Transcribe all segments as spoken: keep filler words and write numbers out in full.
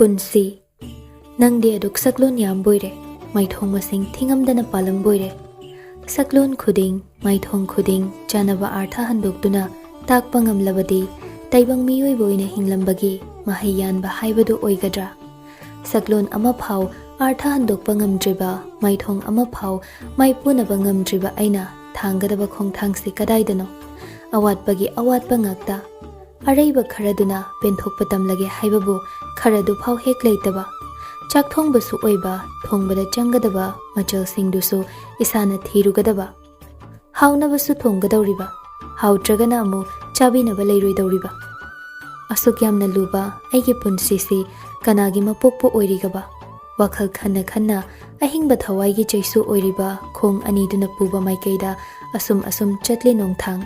ꯄꯨꯟꯁꯤ꯫ ꯅꯪꯗꯤ ꯑꯗꯨꯛ ꯁꯛꯂꯣꯟ ꯌꯥꯝꯕꯣꯏꯔꯦ, ꯃꯥꯏꯊꯣꯡ ꯃꯁꯤꯡ ꯊꯤꯉꯝꯗꯅ ꯄꯥꯜꯂꯝꯕꯣꯏꯔꯦ꯫ ꯁꯛꯂꯣꯟ ꯈꯨꯗꯤꯡ, ꯃꯥꯏꯊꯣꯡ ꯈꯨꯗꯤꯡ ꯆꯥꯅꯕ ꯑꯥꯔꯊ ꯍꯟꯗꯣꯛꯇꯨꯅ ꯇꯥꯛꯄ ꯉꯝꯂꯕꯗꯤ, ꯇꯥꯏꯕꯪ ꯃꯤꯑꯣꯏꯕ ꯑꯣꯏꯅ ꯍꯤꯡꯂꯝꯕꯒꯤ ꯃꯍꯩ ꯌꯥꯟꯕ ꯍꯥꯏꯕꯗꯨ ꯑꯣꯏꯒꯗ꯭ꯔꯥ? ꯁꯛꯂꯣꯟ ꯑꯃꯐꯥꯎ ꯑꯥꯔꯊ ꯍꯟꯗꯣꯛꯄ ꯉꯝꯗ꯭ꯔꯤꯕ, ꯃꯥꯏꯊꯣꯡ ꯑꯃꯐꯥꯎ ꯃꯥꯏꯄꯨꯅꯕ ꯉꯝꯗ꯭ꯔꯤꯕ ꯑꯩꯅ ꯊꯥꯡꯒꯗꯕ ꯈꯣꯡꯊꯥꯡꯁꯤ ꯀꯗꯥꯏꯗꯅꯣ? ꯑꯋꯥꯠꯄꯒꯤ ꯑꯋꯥꯠꯄ ꯉꯥꯛꯇ꯫ ꯑꯔꯩꯕ ꯈꯔꯗꯨꯅ ꯄꯦꯟꯊꯣꯛꯄ ꯇꯝꯂꯒꯦ ꯍꯥꯏꯕꯕꯨ ꯈꯔꯗꯨꯐꯥꯎ ꯍꯦꯛ ꯂꯩꯇꯕ꯫ ꯆꯥꯛ ꯊꯣꯡꯕꯁꯨ ꯑꯣꯏꯕ, ꯊꯣꯡꯕꯗ ꯆꯪꯒꯗꯕ ꯃꯆꯜꯁꯤꯡꯗꯨꯁꯨ ꯏꯁꯥꯅ ꯊꯤꯔꯨꯒꯗꯕ꯫ ꯍꯥꯎꯅꯕꯁꯨ ꯊꯣꯡꯒꯗꯧꯔꯤꯕ, ꯍꯥꯎꯇ꯭ꯔꯒꯅ ꯑꯃꯨꯛ ꯆꯥꯕꯤꯅꯕ ꯂꯩꯔꯣꯏꯗꯧꯔꯤꯕ꯫ ꯑꯁꯨꯛ ꯌꯥꯝꯅ ꯂꯨꯕ ꯑꯩꯒꯤ ꯄꯨꯟꯁꯤꯁꯤ ꯀꯅꯥꯒꯤ ꯃꯄꯣꯛꯄ ꯑꯣꯏꯔꯤꯒꯕ? ꯋꯥꯈꯜ ꯈꯟꯅ ꯈꯟꯅ ꯑꯍꯤꯡꯕ ꯊꯋꯥꯏꯒꯤ ꯆꯩꯁꯨ ꯑꯣꯏꯔꯤꯕ ꯈꯣꯡ ꯑꯅꯤꯗꯨꯅ ꯄꯨꯕ ꯃꯥꯏꯀꯩꯗ ꯑꯁꯨꯝ ꯑꯁꯨꯝ ꯆꯠꯂꯤ ꯅꯣꯡꯊꯥꯡ꯫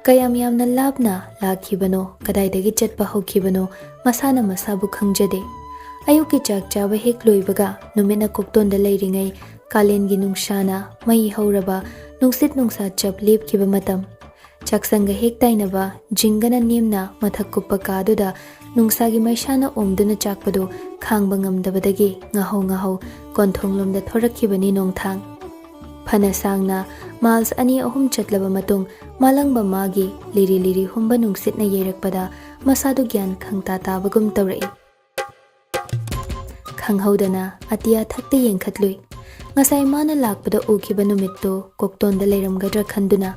ꯀꯌꯥꯝ ꯌꯥꯝꯅ ꯂꯥꯞꯅ ꯂꯥꯛꯈꯤꯕꯅꯣ, ꯀꯗꯥꯏꯗꯒꯤ ꯆꯠꯄ ꯍꯧꯈꯤꯕꯅꯣ, ꯃꯁꯥꯅ ꯃꯁꯥꯕꯨ ꯈꯪꯖꯗꯦ꯫ ꯑꯌꯨꯛꯀꯤ ꯆꯥꯛ ꯆꯥꯕ ꯍꯦꯛ ꯂꯣꯏꯕꯒ, ꯅꯨꯃꯤꯠꯅ ꯀꯣꯛꯇꯣꯟꯗ ꯂꯩꯔꯤꯉꯩ, ꯀꯥꯂꯦꯟꯒꯤ ꯅꯨꯡꯁꯥꯅ ꯃꯩ ꯍꯧꯔꯕ, ꯅꯨꯡꯁꯤꯠ ꯅꯨꯡꯁꯥ ꯆꯞ ꯂꯦꯞꯈꯤꯕ ꯃꯇꯝ꯫ ꯆꯥꯛꯁꯪꯒ ꯍꯦꯛ ꯇꯥꯏꯅꯕ, ꯖꯤꯡꯒꯅ ꯅꯦꯝꯅ ꯃꯊꯛ ꯀꯨꯞꯄ ꯀꯥꯗꯨꯗ ꯅꯨꯡꯁꯥꯒꯤ ꯃꯩꯁꯥꯅ ꯑꯣꯝꯗꯨꯅ ꯆꯥꯛꯄꯗꯨ ꯈꯥꯡꯕ ꯉꯝꯗꯕꯗꯒꯤ ꯉꯥꯍꯧ ꯉꯥꯍꯧ ꯀꯣꯟꯊꯣꯡꯂꯣꯝꯗ ꯊꯣꯔꯛꯈꯤꯕꯅꯤ ꯅꯣꯡꯊꯥꯡ꯫ ꯐꯅ ꯁꯥꯡꯅ ꯃꯥꯏꯜꯁ ꯑꯅꯤ ꯑꯍꯨꯝ ꯆꯠꯂꯕ ꯃꯇꯨꯡ, ꯃꯥꯂꯪꯕ ꯃꯥꯒꯤ ꯂꯤꯔꯤ ꯂꯤꯔꯤ ꯍꯨꯝꯕ ꯅꯨꯡꯁꯤꯠꯅ ꯌꯩꯔꯛꯄꯗ ꯃꯁꯥꯗꯨ ꯒ꯭ꯌꯥꯟ ꯈꯪꯇꯥ ꯇꯥꯕꯒꯨꯝ ꯇꯧꯔꯛꯏ꯫ ꯈꯪꯍꯧꯗꯅ ꯑꯇꯤꯌꯥ ꯊꯛꯇ ꯌꯦꯡꯈꯠꯂꯨꯏ꯫ ꯉꯁꯥꯏ ꯃꯥꯅ ꯂꯥꯛꯄꯗ ꯎꯈꯤꯕ ꯅꯨꯃꯤꯠꯇꯨ ꯀꯣꯛꯇꯣꯟꯗ ꯂꯩꯔꯝꯒꯗ꯭ꯔꯥ ꯈꯟꯗꯨꯅ,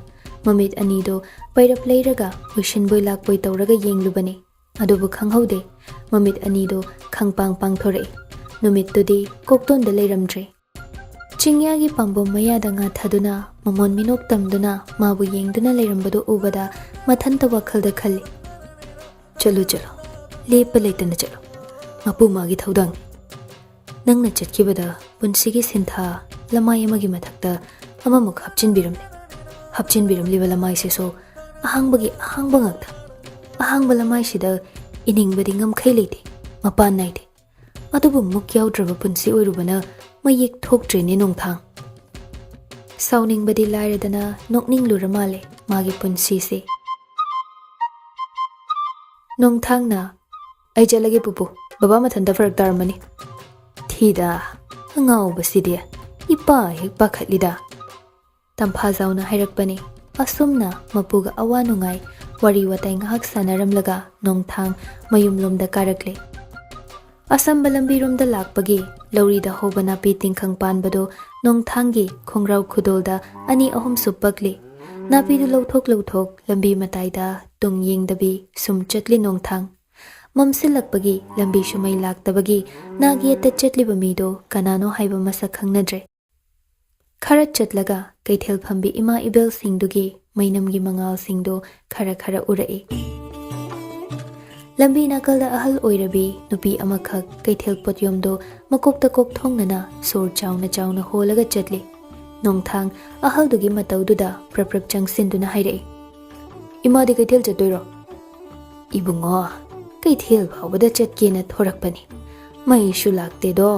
ꯃꯃꯤꯠ ꯑꯅꯤꯗꯨ ꯄꯩꯔꯞ ꯂꯩꯔꯒ ꯎꯏꯁꯤꯟꯕꯣꯏ ꯂꯥꯛꯄꯣꯏ ꯇꯧꯔꯒ ꯌꯦꯡꯂꯨꯕꯅꯤ꯫ ꯑꯗꯨꯕꯨ ꯈꯪꯍꯧꯗꯦ, ꯃꯃꯤꯠ ꯑꯅꯤꯗꯨ ꯈꯪꯄꯥꯡ ꯄꯥꯡꯊꯣꯔꯛꯏ꯫ ꯅꯨꯃꯤꯠꯇꯨꯗꯤ ꯀꯣꯛꯇꯣꯟꯗ ꯂꯩꯔꯝꯗ꯭ꯔꯦ꯫ ꯆꯤꯡꯌꯥꯒꯤ ꯄꯥꯝꯕꯣꯝ ꯃꯌꯥꯗ ꯉꯥꯊꯗꯨꯅ, ꯃꯃꯣꯟ ꯃꯤꯅꯣꯛ ꯇꯝꯗꯨꯅ ꯃꯥꯕꯨ ꯌꯦꯡꯗꯨꯅ ꯂꯩꯔꯝꯕꯗꯨ ꯎꯕꯗ ꯃꯊꯟꯇ ꯋꯥꯈꯜꯗ ꯈꯜꯂꯤ, "ꯆꯠꯂꯨ, ꯆꯠꯂꯨ, ꯂꯦꯞꯄ ꯂꯩꯇꯅ ꯆꯠꯂꯨ꯫ ꯃꯄꯨ ꯃꯥꯒꯤ ꯊꯧꯗꯥꯡꯅꯤ꯫ ꯅꯪꯅ ꯆꯠꯈꯤꯕꯗ ꯄꯨꯟꯁꯤꯒꯤ ꯁꯤꯟꯊꯥ ꯂꯃꯥꯏ ꯑꯃꯒꯤ ꯃꯊꯛꯇ ꯑꯃꯃꯨꯛ ꯍꯥꯞꯆꯤꯟꯕꯤꯔꯝꯂꯦ꯫ ꯍꯥꯞꯆꯤꯟꯕꯤꯔꯝꯂꯤꯕ ꯂꯃꯥꯏꯁꯤꯁꯨ ꯑꯍꯥꯡꯕꯒꯤ ꯑꯍꯥꯡꯕ ꯉꯥꯛꯇ꯫ ꯑꯍꯥꯡꯕ ꯂꯃꯥꯏꯁꯤꯗ ꯏꯅꯤꯡꯕꯗꯤ ꯉꯝꯈꯩ ꯂꯩꯇꯦ, ꯃꯄꯥꯟ ꯅꯥꯏꯗꯦ꯫ ꯑꯗꯨꯕꯨ ꯃꯨꯛ ꯌꯥꯎꯗ꯭ꯔꯕ ꯄꯨꯟꯁꯤ ꯑꯣꯏꯔꯨꯕꯅ ꯃꯌꯦꯛ ꯊꯣꯛꯇ꯭ꯔꯦꯅꯦ ꯅꯣꯡꯊꯥꯡ"꯫ ꯁꯥꯎꯅꯤꯡꯕꯗꯤ ꯂꯥꯏꯔꯗꯅ ꯅꯣꯛꯅꯤꯡꯂꯨꯔ ꯃꯥꯜꯂꯦ ꯃꯥꯒꯤ ꯄꯨꯟꯁꯤꯁꯦ꯫ ꯅꯣꯡꯊꯥꯡꯅ, "ꯑꯩ ꯆꯠꯂꯒꯦ ꯄꯨꯄꯨ, ꯕꯕꯥ ꯃꯊꯟꯇ ꯐꯔꯛ ꯇꯥꯔꯝꯃꯅꯤ꯫ ꯊꯤꯗ, ꯑꯉꯥꯎꯕꯁꯤꯗꯤ ꯏꯄꯥ ꯍꯦꯛ ꯄꯥꯈꯠꯂꯤꯗ꯫ ꯇꯝꯐꯥꯖꯥꯎꯅ ꯍꯥꯏꯔꯛꯄꯅꯤ꯫ ꯑꯁꯨꯝꯅ ꯃꯄꯨꯒ ꯑꯋꯥ ꯅꯨꯡꯉꯥꯏ ꯋꯥꯔꯤ ꯋꯥꯇꯥꯏ ꯉꯥꯏꯍꯥꯛ ꯁꯥꯟꯅꯔꯝꯂꯒ ꯅꯣꯡꯊꯥꯡ ꯃꯌꯨꯝꯂꯣꯝꯗ ꯀꯥꯔꯛꯂꯦ꯫ ꯑꯁꯝꯕ ꯂꯝꯕꯤꯔꯣꯝꯗ ꯂꯥꯛꯄꯒꯤ ꯂꯧꯔꯤꯗ ꯍꯧꯕ ꯅꯥꯄꯤ ꯇꯤꯡꯈꯪ ꯄꯥꯟꯕꯗꯨ ꯅꯣꯡꯊꯥꯡꯒꯤ ꯈꯣꯡꯒ꯭ꯔꯥꯎ ꯈꯨꯗꯣꯜꯗ ꯑꯅꯤ ꯑꯍꯨꯝ ꯁꯨꯞꯄꯛꯂꯤ꯫ ꯅꯥꯄꯤꯗꯨ ꯂꯧꯊꯣꯛ ꯂꯧꯊꯣꯛ ꯂꯝꯕꯤ ꯃꯇꯥꯏꯗ ꯇꯨꯡ ꯌꯦꯡꯗꯕꯤ ꯁꯨꯝ ꯆꯠꯂꯤ ꯅꯣꯡꯊꯥꯡ꯫ ꯃꯝꯁꯤꯜꯂꯛꯄꯒꯤ ꯂꯝꯕꯤꯁꯨ ꯃꯩ ꯂꯥꯛꯇꯕꯒꯤ ꯅꯥꯛ ꯌꯦꯠꯇ ꯆꯠꯂꯤꯕ ꯃꯤꯗꯨ ꯀꯅꯥꯅꯣ ꯍꯥꯏꯕ ꯃꯁꯛ ꯈꯪꯅꯗ꯭ꯔꯦ꯫ ꯈꯔ ꯆꯠꯂꯒ ꯀꯩꯊꯦꯜ ꯐꯝꯕꯤ ꯏꯃꯥ ꯏꯕꯦꯜꯁꯤꯡꯗꯨꯒꯤ ꯃꯩꯅꯝꯒꯤ ꯃꯉꯥꯜꯁꯤꯡꯗꯨ ꯈꯔ ꯈꯔ ꯎꯔꯛꯏ꯫ ꯂꯝꯕꯤ ꯅꯥꯀꯜꯗ ꯑꯍꯜ ꯑꯣꯏꯔꯕꯤ ꯅꯨꯄꯤ ꯑꯃꯈꯛ ꯀꯩꯊꯦꯜ ꯄꯣꯠꯌꯣꯝꯗꯨ ꯃꯀꯣꯛꯇ ꯀꯣꯛ ꯊꯣꯡꯅꯅ ꯁꯣꯔ ꯆꯥꯎꯅ ꯆꯥꯎꯅ ꯍꯣꯜꯂꯒ ꯆꯠꯂꯤ꯫ ꯅꯣꯡꯊꯥꯡ ꯑꯍꯜꯗꯨꯒꯤ ꯃꯇꯧꯗꯨꯗ ꯄ꯭ꯔꯞ ꯄ꯭ꯔꯞ ꯆꯪꯁꯤꯟꯗꯨꯅ ꯍꯥꯏꯔꯛꯏ, "ꯏꯃꯥꯗꯤ ꯀꯩꯊꯦꯜ ꯆꯠꯇꯣꯏꯔꯣ?" "ꯏꯕꯨꯡꯉꯣ, ꯀꯩꯊꯦꯜ ꯐꯥꯎꯕꯗ ꯆꯠꯀꯦꯅ ꯊꯣꯔꯛꯄꯅꯤ꯫ ꯃꯩꯁꯨ ꯂꯥꯛꯇꯦꯗꯣ꯫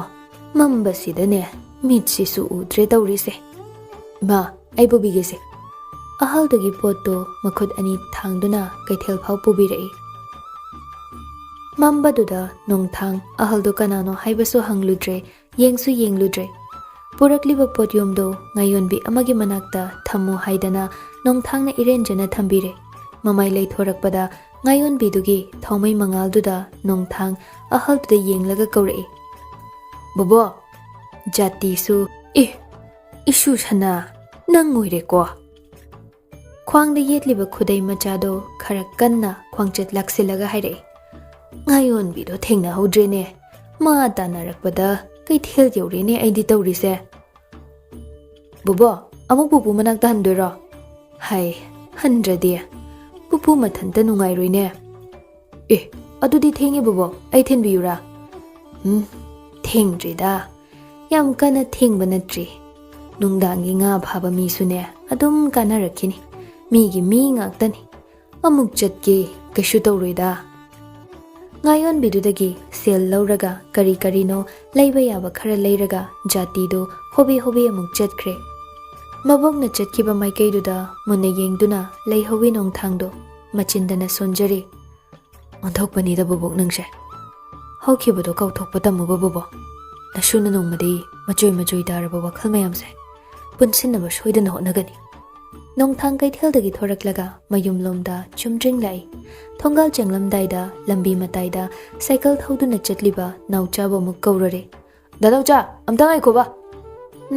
ꯃꯝꯕꯁꯤꯗꯅꯦ, ꯃꯤꯠꯁꯤꯁꯨ ꯎꯗ꯭ꯔꯦ ꯇꯧꯔꯤꯁꯦ꯫ ꯏꯃꯥ, ꯑꯩ ꯄꯨꯕꯤꯒꯦꯁꯦ꯫" ꯑꯍꯜꯗꯨꯒꯤ ꯄꯣꯠꯇꯣ ꯃꯈꯨꯠ ꯑꯅꯤ ꯊꯥꯡꯗꯨꯅ ꯀꯩꯊꯦꯜ ꯐꯥꯎ ꯄꯨꯕꯤꯔꯛꯏ꯫ ꯃꯝꯕꯗꯨꯗ ꯅꯣꯡꯊꯥꯡ ꯑꯍꯜꯗꯨ ꯀꯅꯥꯅꯣ ꯍꯥꯏꯕꯁꯨ ꯍꯪꯂꯨꯗ꯭ꯔꯦ, ꯌꯦꯡꯁꯨ ꯌꯦꯡꯂꯨꯗ꯭ꯔꯦ꯫ ꯄꯨꯔꯛꯂꯤꯕ ꯄꯣꯠꯌꯣꯝꯗꯨ ꯉꯥꯌꯣꯟꯕꯤ ꯑꯃꯒꯤ ꯃꯅꯥꯛꯇ ꯊꯝꯃꯨ ꯍꯥꯏꯗꯅ ꯅꯣꯡꯊꯥꯡꯅ ꯏꯔꯦꯟꯖꯅ ꯊꯝꯕꯤꯔꯦ꯫ ꯃꯃꯥꯏ ꯂꯩꯊꯣꯔꯛꯄꯗ ꯉꯥꯌꯣꯟꯕꯤꯗꯨꯒꯤ ꯊꯥꯎꯃꯩ ꯃꯉꯥꯜꯗꯨꯗ ꯅꯣꯡꯊꯥꯡ ꯑꯍꯜꯗꯨꯗ ꯌꯦꯡꯂꯒ ꯀꯧꯔꯛꯏ, "ꯕꯣꯕꯣ, ꯖꯥꯇꯤꯁꯨ, ꯑꯦ, ꯏꯁꯨ ꯁꯅꯥ, ꯅꯪ ꯑꯣꯏꯔꯦꯀꯣ?" ꯈ꯭ꯋꯥꯡꯗ ꯌꯦꯠꯂꯤꯕ ꯈꯨꯗꯩ ꯃꯆꯥꯗꯣ ꯈꯔ ꯀꯟꯅ ꯈ꯭ꯋꯥꯡꯆꯠ ꯂꯥꯛꯁꯤꯜꯂꯒ ꯍꯥꯏꯔꯛꯏ, "ꯉꯥꯌꯣꯟꯕꯤꯗꯣ ꯊꯦꯡꯅꯍꯧꯗ꯭ꯔꯦꯅꯦ꯫ ꯃꯥ ꯇꯥꯟꯅꯔꯛꯄꯗ ꯀꯩꯊꯦꯜ ꯌꯧꯔꯦꯅꯦ ꯑꯩꯗꯤ ꯇꯧꯔꯤꯁꯦ꯫" "ꯕꯣꯕꯣ, ꯑꯃꯨꯛ ꯄꯨꯄꯨ ꯃꯅꯥꯛꯇ ꯍꯟꯗꯣꯏꯔꯣ?" "ꯍꯥꯏ, ꯍꯟꯗ꯭ꯔꯗꯤ꯫ ꯄꯨꯄꯨ ꯃꯊꯟꯇ ꯅꯨꯡꯉꯥꯏꯔꯣꯏꯅꯦ꯫" "ꯑꯦ, ꯑꯗꯨꯗꯤ ꯊꯦꯡꯉꯦ ꯕꯣꯕꯣ, ꯑꯩ ꯊꯤꯟꯕꯤꯌꯨꯔꯥ?" "ꯎꯝ, ꯊꯦꯡꯗ꯭ꯔꯤꯗ꯫ ꯌꯥꯝ ꯀꯟꯅ ꯊꯦꯡꯕ ꯅꯠꯇ꯭ꯔꯤ꯫ ꯅꯨꯡꯗꯥꯡꯒꯤ ꯉꯥ ꯐꯥꯕ ꯃꯤꯁꯨꯅꯦ ꯑꯗꯨꯝ ꯀꯥꯟꯅꯔꯛꯈꯤꯅꯤ꯫ ꯃꯤꯒꯤ ꯃꯤ ꯉꯥꯛꯇꯅꯤ꯫ ꯑꯃꯨꯛ ꯆꯠꯀꯦ, ꯀꯩꯁꯨ ꯇꯧꯔꯣꯏꯗ꯫" ꯉꯥꯌꯣꯟꯕꯤꯗꯨꯗꯒꯤ ꯁꯦꯜ ꯂꯧꯔꯒ ꯀꯔꯤ ꯀꯔꯤꯅꯣ ꯂꯩꯕ ꯌꯥꯕ ꯈꯔ ꯂꯩꯔꯒ ꯖꯥꯇꯤꯗꯨ ꯍꯣꯕꯦ ꯍꯣꯕꯦ ꯑꯃꯨꯛ ꯆꯠꯈ꯭ꯔꯦ꯫ ꯃꯕꯣꯛꯅ ꯆꯠꯈꯤꯕ ꯃꯥꯏꯀꯩꯗꯨꯗ ꯃꯨꯟꯅ ꯌꯦꯡꯗꯨꯅ ꯂꯩꯍꯧꯋꯤ ꯅꯣꯡꯊꯥꯡꯗꯣ꯫ ꯃꯆꯤꯟꯗꯅ ꯁꯣꯟꯖꯔꯤ, "ꯑꯣꯟꯊꯣꯛꯄꯅꯤꯗ ꯕꯣꯕꯣꯛ ꯅꯪꯁꯦ꯫" ꯍꯧꯈꯤꯕꯗꯣ ꯀꯥꯎꯊꯣꯛꯄ ꯇꯝꯃꯨꯕꯕꯨꯕꯣ? ꯅꯁꯨꯅ ꯅꯣꯡꯃꯗꯤ ꯃꯆꯣꯏ ꯃꯆꯣꯏ ꯇꯥꯔꯕ ꯋꯥꯈꯜ ꯃꯌꯥꯝꯁꯦ ꯄꯨꯟꯁꯤꯟꯅꯕ ꯁꯣꯏꯗꯅ ꯍꯣꯠꯅꯒꯅꯤ꯫ ꯅꯣꯡꯊꯥꯡ ꯀꯩꯊꯦꯜꯗꯒꯤ ꯊꯣꯔꯛꯂꯒ ꯃꯌꯨꯝꯂꯣꯝꯗ ꯆꯨꯝꯗ꯭ꯔꯤꯡꯂꯛꯏ꯫ ꯊꯣꯡꯒꯥꯜ ꯆꯪꯂꯝꯗꯥꯏꯗ ꯂꯝꯕꯤ ꯃꯇꯥꯏꯗ ꯁꯥꯏꯀꯜ ꯊꯧꯗꯨꯅ ꯆꯠꯂꯤꯕ ꯅꯥꯎꯆꯥꯕꯨ ꯑꯃꯨꯛ ꯀꯧꯔꯔꯦ꯫ "ꯗꯥ ꯅꯥꯎꯆꯥ, ꯑꯝꯇ ꯉꯥꯏꯈꯣꯕ!"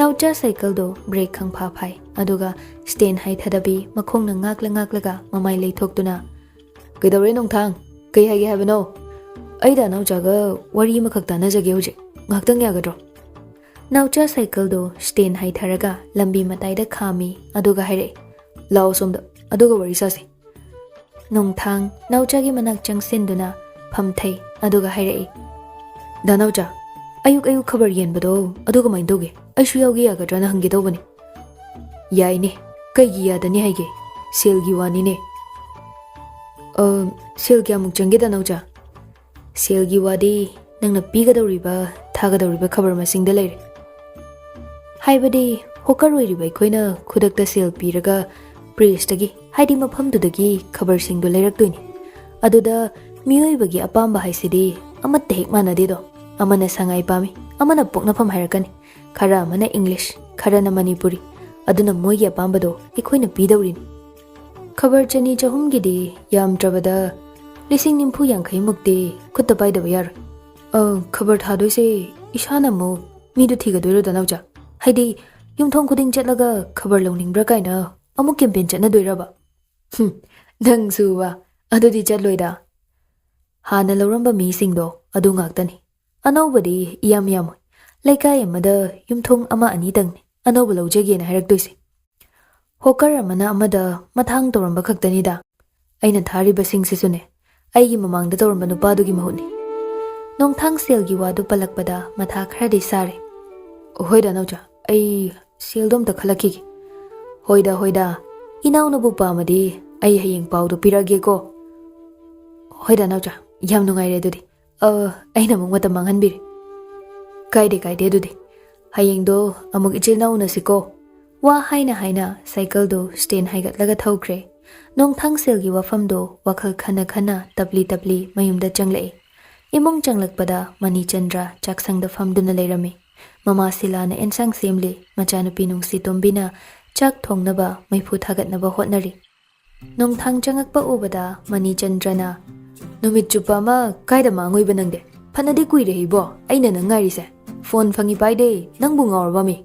ꯅꯥꯎꯆꯥ ꯁꯥꯏꯀꯜꯗꯣ ꯕ꯭ꯔꯦꯛ ꯈꯪꯐꯥ ꯐꯥꯏ, ꯑꯗꯨꯒ ꯁ꯭ꯇꯦꯟ ꯍꯥꯏꯊꯗꯕꯤ ꯃꯈꯣꯡꯅ ꯉꯥꯛꯂ ꯉꯥꯛꯂꯒ ꯃꯃꯥꯏ ꯂꯩꯊꯣꯛꯇꯨꯅ, "ꯀꯩꯗꯧꯔꯦ ꯅꯣꯡꯊꯥꯡ? ꯀꯩ ꯍꯥꯏꯒꯦ ꯍꯥꯏꯕꯅꯣ?" "ꯑꯩ ꯗꯥ ꯅꯥꯎꯆꯥꯒ ꯋꯥꯔꯤ ꯑꯃꯈꯛ ꯇꯥꯟꯅꯖꯒꯦ ꯍꯧꯖꯤꯛ꯫ ꯉꯥꯏꯍꯥꯛꯇꯪ ꯌꯥꯒꯗ꯭ꯔꯣ?" ꯅꯥꯎꯆꯥ ꯁꯥꯏꯀꯜꯗꯣ ꯁ꯭ꯇꯦꯟ ꯍꯥꯏꯊꯔꯒ ꯂꯝꯕꯤ ꯃꯇꯥꯏꯗ ꯈꯥꯝꯃꯤ, ꯑꯗꯨꯒ ꯍꯥꯏꯔꯛꯏ, "ꯂꯥꯛꯑꯣ ꯁꯣꯝꯗ, ꯑꯗꯨꯒ ꯋꯥꯔꯤ ꯁꯥꯁꯤ꯫" ꯅꯣꯡꯊꯥꯡ ꯅꯥꯎꯆꯥꯒꯤ ꯃꯅꯥꯛ ꯆꯪꯁꯤꯟꯗꯨꯅ ꯐꯝꯊꯩ, ꯑꯗꯨꯒ ꯍꯥꯏꯔꯛꯏ, "ꯗꯥ ꯅꯥꯎꯆꯥ, ꯑꯌꯨꯛ ꯑꯌꯨꯛ ꯈꯕꯔ ꯌꯦꯟꯕꯗꯣ ꯑꯗꯨ ꯀꯃꯥꯏꯅ ꯇꯧꯒꯦ? ꯑꯩꯁꯨ ꯌꯥꯎꯒꯦ ꯌꯥꯒꯗ꯭ꯔꯅ ꯍꯪꯒꯦ ꯇꯧꯕꯅꯤ꯫" "ꯌꯥꯏꯅꯦ, ꯀꯩꯒꯤ ꯌꯥꯗꯅꯤ ꯍꯥꯏꯒꯦ? ꯁꯦꯜꯒꯤ ꯋꯥꯅꯤꯅꯦ꯫" "ꯑ, ꯁꯦꯜ ꯀꯌꯥꯃꯨꯛ ꯆꯪꯒꯦ ꯗꯥ ꯅꯥꯎꯆꯥ?" "ꯁꯦꯜꯒꯤ ꯋꯥꯗꯤ ꯅꯪꯅ ꯄꯤꯒꯗꯧꯔꯤꯕ, ꯊꯥꯒꯗꯧꯔꯤꯕ ꯈꯕꯔ ꯃꯁꯤꯡꯗ ꯂꯩꯔꯦ꯫" ꯍꯥꯏꯕꯗꯤ, ꯍꯣꯀꯔ ꯑꯣꯏꯔꯤꯕ ꯑꯩꯈꯣꯏꯅ ꯈꯨꯗꯛꯇ ꯁꯦꯜ ꯄꯤꯔꯒ ꯄ꯭ꯔꯦꯁꯇꯒꯤ, ꯍꯥꯏꯗꯤ ꯃꯐꯝꯗꯨꯗꯒꯤ ꯈꯕꯔꯁꯤꯡꯗꯣ ꯂꯩꯔꯛꯇꯣꯏꯅꯤ꯫ ꯑꯗꯨꯗ ꯃꯤꯑꯣꯏꯕꯒꯤ ꯑꯄꯥꯝꯕ ꯍꯥꯏꯁꯤꯗꯤ ꯑꯃꯠꯇ ꯍꯦꯛ ꯃꯥꯟꯅꯗꯦꯗꯣ꯫ ꯑꯃꯅ ꯁꯉꯥꯏ ꯄꯥꯝꯃꯤ, ꯑꯃꯅ ꯄꯣꯛꯅꯐꯝ ꯍꯥꯏꯔꯛꯀꯅꯤ, ꯈꯔ ꯑꯃꯅ ꯏꯪꯂꯤꯁ, ꯈꯔꯅ ꯃꯅꯤꯄꯨꯔꯤ꯫ ꯑꯗꯨꯅ ꯃꯣꯏꯒꯤ ꯑꯄꯥꯝꯕꯗꯣ ꯑꯩꯈꯣꯏꯅ ꯄꯤꯗꯧꯔꯤꯅꯤ꯫ ꯈꯕꯔ ꯆꯅꯤ ꯆꯍꯨꯝꯒꯤꯗꯤ ꯌꯥꯝꯗ꯭ꯔꯕꯗ ꯂꯤꯁꯤꯡ ꯅꯤꯐꯨ ꯌꯥꯡꯈꯩꯃꯨꯛꯇꯤ ꯈꯨꯠꯇ ꯄꯥꯏꯗꯕ ꯌꯥꯔꯣꯏ꯫ ꯑ, ꯈꯕꯔ ꯊꯥꯗꯣꯏꯁꯦ ꯏꯁꯥꯅ ꯑꯃꯨꯛ ꯃꯤꯗꯨ ꯊꯤꯒꯗꯣꯏꯔꯣ ꯗꯥ ꯅꯥꯎꯆꯥ? ꯍꯥꯏꯗꯤ, ꯌꯨꯝꯊꯣꯡ ꯈꯨꯗꯤꯡ ꯆꯠꯂꯒ ꯈꯕꯔ ꯂꯧꯅꯤꯡꯕ꯭ꯔꯥ ꯀꯥꯏꯅ ꯑꯃꯨꯛ ꯀꯦꯝꯄꯦꯟ ꯆꯠꯅꯗꯣꯏꯔꯕ? ꯍꯨꯝ, ꯅꯪꯁꯨꯕ, ꯑꯗꯨꯗꯤ ꯆꯠꯂꯣꯏꯗ꯫ ꯍꯥꯟꯅ ꯂꯧꯔꯝꯕ ꯃꯤꯁꯤꯡꯗꯣ ꯑꯗꯨ ꯉꯥꯛꯇꯅꯤ꯫ ꯑꯅꯧꯕꯗꯤ ꯏꯌꯥꯝ ꯌꯥꯝꯃꯣꯏ꯫ ꯂꯩꯀꯥꯏ ꯑꯃꯗ ꯌꯨꯝꯊꯣꯡ ꯑꯃ ꯑꯅꯤꯇꯪꯅꯤ ꯑꯅꯧꯕ ꯂꯧꯖꯒꯦꯅ ꯍꯥꯏꯔꯛꯇꯣꯏꯁꯦ꯫ ꯍꯣꯀꯔ ꯑꯃꯅ ꯑꯃꯗ ꯃꯊꯥꯡ ꯇꯧꯔꯝꯕ ꯈꯛꯇꯅꯤꯗ꯫ ꯑꯩꯅ ꯊꯥꯔꯤꯕꯁꯤꯡꯁꯤꯁꯨꯅꯦ, ꯑꯩꯒꯤ ꯃꯃꯥꯡꯗ ꯇꯧꯔꯝꯕ ꯅꯨꯄꯥꯗꯨꯒꯤ ꯃꯍꯨꯠꯅꯤ꯫ ꯅꯣꯡꯊꯥꯡ ꯁꯦꯜꯒꯤ ꯋꯥꯗꯨ ꯄꯜꯂꯛꯄꯗ ꯃꯊꯥ ꯈꯔꯗꯤ ꯁꯥꯔꯦ꯫ "ꯍꯣꯏꯗ ꯅꯥꯎꯆꯥ, ꯑꯩ ꯁꯦꯜꯗꯣ ꯑꯝꯇ ꯈꯜꯂꯛꯈꯤꯒꯦ꯫" "ꯍꯣꯏꯗ, ꯍꯣꯏꯗ, ꯏꯅꯥꯎꯅꯕꯨ ꯄꯥꯝꯃꯗꯤ ꯑꯩ ꯍꯌꯦꯡ ꯄꯥꯎꯗꯨ ꯄꯤꯔꯛꯑꯒꯦꯀꯣ꯫" "ꯍꯣꯏꯗ ꯅꯥꯎꯆꯥ, ꯌꯥꯝ ꯅꯨꯡꯉꯥꯏꯔꯦ ꯑꯗꯨꯗꯤ꯫ ꯑ, ꯑꯩꯅ ꯑꯃꯨꯛ ꯃꯇꯝ ꯃꯥꯡꯍꯟꯕꯤꯔꯦ꯫" "ꯀꯥꯏꯗꯦ, ꯀꯥꯏꯗꯦ, ꯑꯗꯨꯗꯤ ꯍꯌꯦꯡꯗꯣ ꯑꯃꯨꯛ ꯏꯆꯤꯜ ꯏꯅꯥꯎ ꯎꯅꯁꯤꯀꯣ꯫" ꯋꯥ ꯍꯥꯏꯅ ꯍꯥꯏꯅ ꯁꯥꯏꯀꯜꯗꯣ ꯁ꯭ꯇꯦꯟ ꯍꯥꯏꯒꯠꯂꯒ ꯊꯧꯈ꯭ꯔꯦ꯫ ꯅꯣꯡꯊꯥꯡ ꯁꯦꯜꯒꯤ ꯋꯥꯐꯝꯗꯣ ꯋꯥꯈꯜ ꯈꯟꯅ ꯈꯟꯅ ꯇꯞꯂꯤ ꯇꯞꯂꯤ ꯃꯌꯨꯝꯗ ꯆꯪꯂꯛꯏ꯫ ꯏꯃꯨꯡ ꯆꯪꯂꯛꯄꯗ ꯃꯅꯤꯆꯟꯗ꯭ꯔ ꯆꯥꯛꯁꯪꯗ ꯐꯝꯗꯨꯅ ꯂꯩꯔꯝꯃꯤ꯫ ꯃꯃꯥ ꯁꯤꯂꯥꯅ ꯑꯦꯟꯁꯥꯡ ꯁꯦꯝꯂꯤ, ꯃꯆꯥꯅꯨꯄꯤ ꯅꯨꯡꯁꯤꯇꯣꯝꯕꯤꯅ ꯆꯥꯛ ꯊꯣꯡꯅꯕ ꯃꯩꯐꯨ ꯊꯥꯒꯠꯅꯕ ꯍꯣꯠꯅꯔꯤ꯫ ꯅꯣꯡꯊꯥꯡ ꯆꯪꯉꯛꯄ ꯎꯕꯗ ꯃꯅꯤꯆꯟꯗ꯭ꯔꯅ, "ꯅꯨꯃꯤꯠ ꯆꯨꯞꯄ ꯑꯃ ꯀꯥꯏꯗ ꯃꯥꯡꯉꯨꯏꯕ ꯅꯪꯗꯤ? ꯐꯅꯗꯤ ꯀꯨꯏꯔꯦ ꯏꯕꯣ, ꯑꯩꯅ ꯅꯪ ꯉꯥꯏꯔꯤꯁꯦ꯫ ꯐꯣꯟ ꯐꯪꯉꯤ ꯄꯥꯏꯗꯦ, ꯅꯪꯕꯨ ꯉꯥꯎꯔꯕ ꯃꯤ?"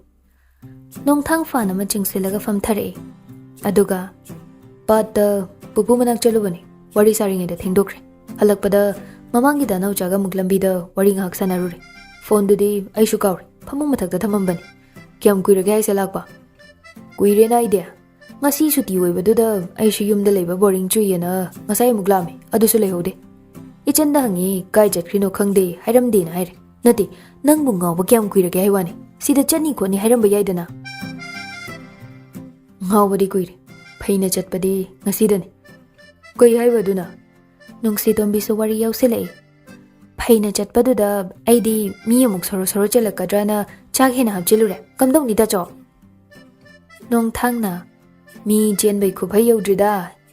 ꯅꯣꯡꯊꯥꯡ ꯐꯥꯟ ꯑꯃ ꯆꯤꯡꯁꯤꯜꯂꯒ ꯐꯝꯊꯔꯛꯑꯦ꯫ ꯑꯗꯨꯒ, "ꯄꯥꯠꯇ ꯄꯨꯄꯨ ꯃꯅꯥꯛ ꯆꯠꯂꯨꯕꯅꯤ, ꯋꯥꯔꯤ ꯁꯥꯔꯤꯉꯩꯗ ꯊꯦꯡꯗꯣꯛꯈ꯭ꯔꯦ꯫ ꯍꯜꯂꯛꯄꯗ ꯃꯃꯥꯡꯒꯤ ꯗꯥꯅꯥꯎꯆꯥꯒ ꯑꯃꯨꯛ ꯂꯝꯕꯤꯗ ꯋꯥꯔꯤ ꯉꯥꯏꯍꯥꯛ ꯁꯥꯟꯅꯔꯨꯔꯦ꯫ ꯐꯣꯟꯗꯨꯗꯤ ꯑꯩꯁꯨ ꯀꯥꯎꯔꯦ, ꯐꯃꯨꯡ ꯃꯊꯛꯇ ꯊꯝꯃꯝꯕꯅꯤ꯫ ꯀꯌꯥꯝ ꯀꯨꯏꯔꯒꯦ ꯍꯥꯏꯁꯦ ꯂꯥꯛꯄ?" "ꯀꯨꯏꯔꯦꯅ ꯑꯩꯗꯤ꯫ ꯉꯁꯤ ꯁꯨꯇꯤ ꯑꯣꯏꯕꯗꯨꯗ ꯑꯩꯁꯨ ꯌꯨꯝꯗ ꯂꯩꯕ ꯕꯣꯔꯤꯡ ꯆꯨꯏꯌꯦꯅ ꯉꯁꯥꯏ ꯑꯃꯨꯛ ꯂꯥꯛꯑꯝꯃꯤ, ꯑꯗꯨꯁꯨ ꯂꯩꯍꯧꯗꯦ꯫ ꯏꯆꯟꯗ ꯍꯪꯉꯤ, ꯀꯥꯏ ꯆꯠꯈ꯭ꯔꯤꯅꯣ ꯈꯪꯗꯦ, ꯍꯥꯏꯔꯝꯗꯦꯅ ꯍꯥꯏꯔꯦ꯫ ꯅꯠꯇꯦ, ꯅꯪꯕꯨ ꯉꯥꯎꯕ ꯀꯌꯥꯝ ꯀꯨꯏꯔꯒꯦ ꯍꯥꯏ ꯋꯥꯅꯤ꯫ ꯁꯤꯗ ꯆꯠꯅꯤ ꯈꯣꯠꯅꯤ ꯍꯥꯏꯔꯝꯕ ꯌꯥꯏꯗꯅ?" "ꯉꯥꯎꯕꯗꯤ ꯀꯨꯏꯔꯦ, ꯐꯩꯅ ꯆꯠꯄꯗꯤ ꯉꯁꯤꯗꯅꯤ꯫" "ꯀꯩ ꯍꯥꯏꯕ ꯑꯗꯨꯅ?" ꯅꯨꯡꯁꯤꯇꯣꯝꯕꯤꯁꯨ ꯋꯥꯔꯤ ꯌꯥꯎꯁꯤꯜꯂꯛꯏ꯫ "ꯐꯩꯅ ꯆꯠꯄꯗꯨꯗ ꯑꯩꯗꯤ ꯃꯤ ꯑꯃꯨꯛ ꯁꯣꯔꯣ ꯁꯣꯔꯣ ꯆꯦꯜꯂꯛꯀꯗ꯭ꯔꯅ ꯆꯥꯛ ꯍꯦꯟꯅ ꯍꯥꯞꯆꯤꯜꯂꯨꯔꯦ꯫ ꯀꯝꯗꯧꯅꯤ ꯇꯥꯆꯧ?" ꯅꯣꯡꯊꯥꯡꯅ, "ꯃꯤ ꯆꯦꯟꯕꯩ ꯈꯨꯐꯩ ꯌꯧꯗ꯭ꯔꯤꯗ,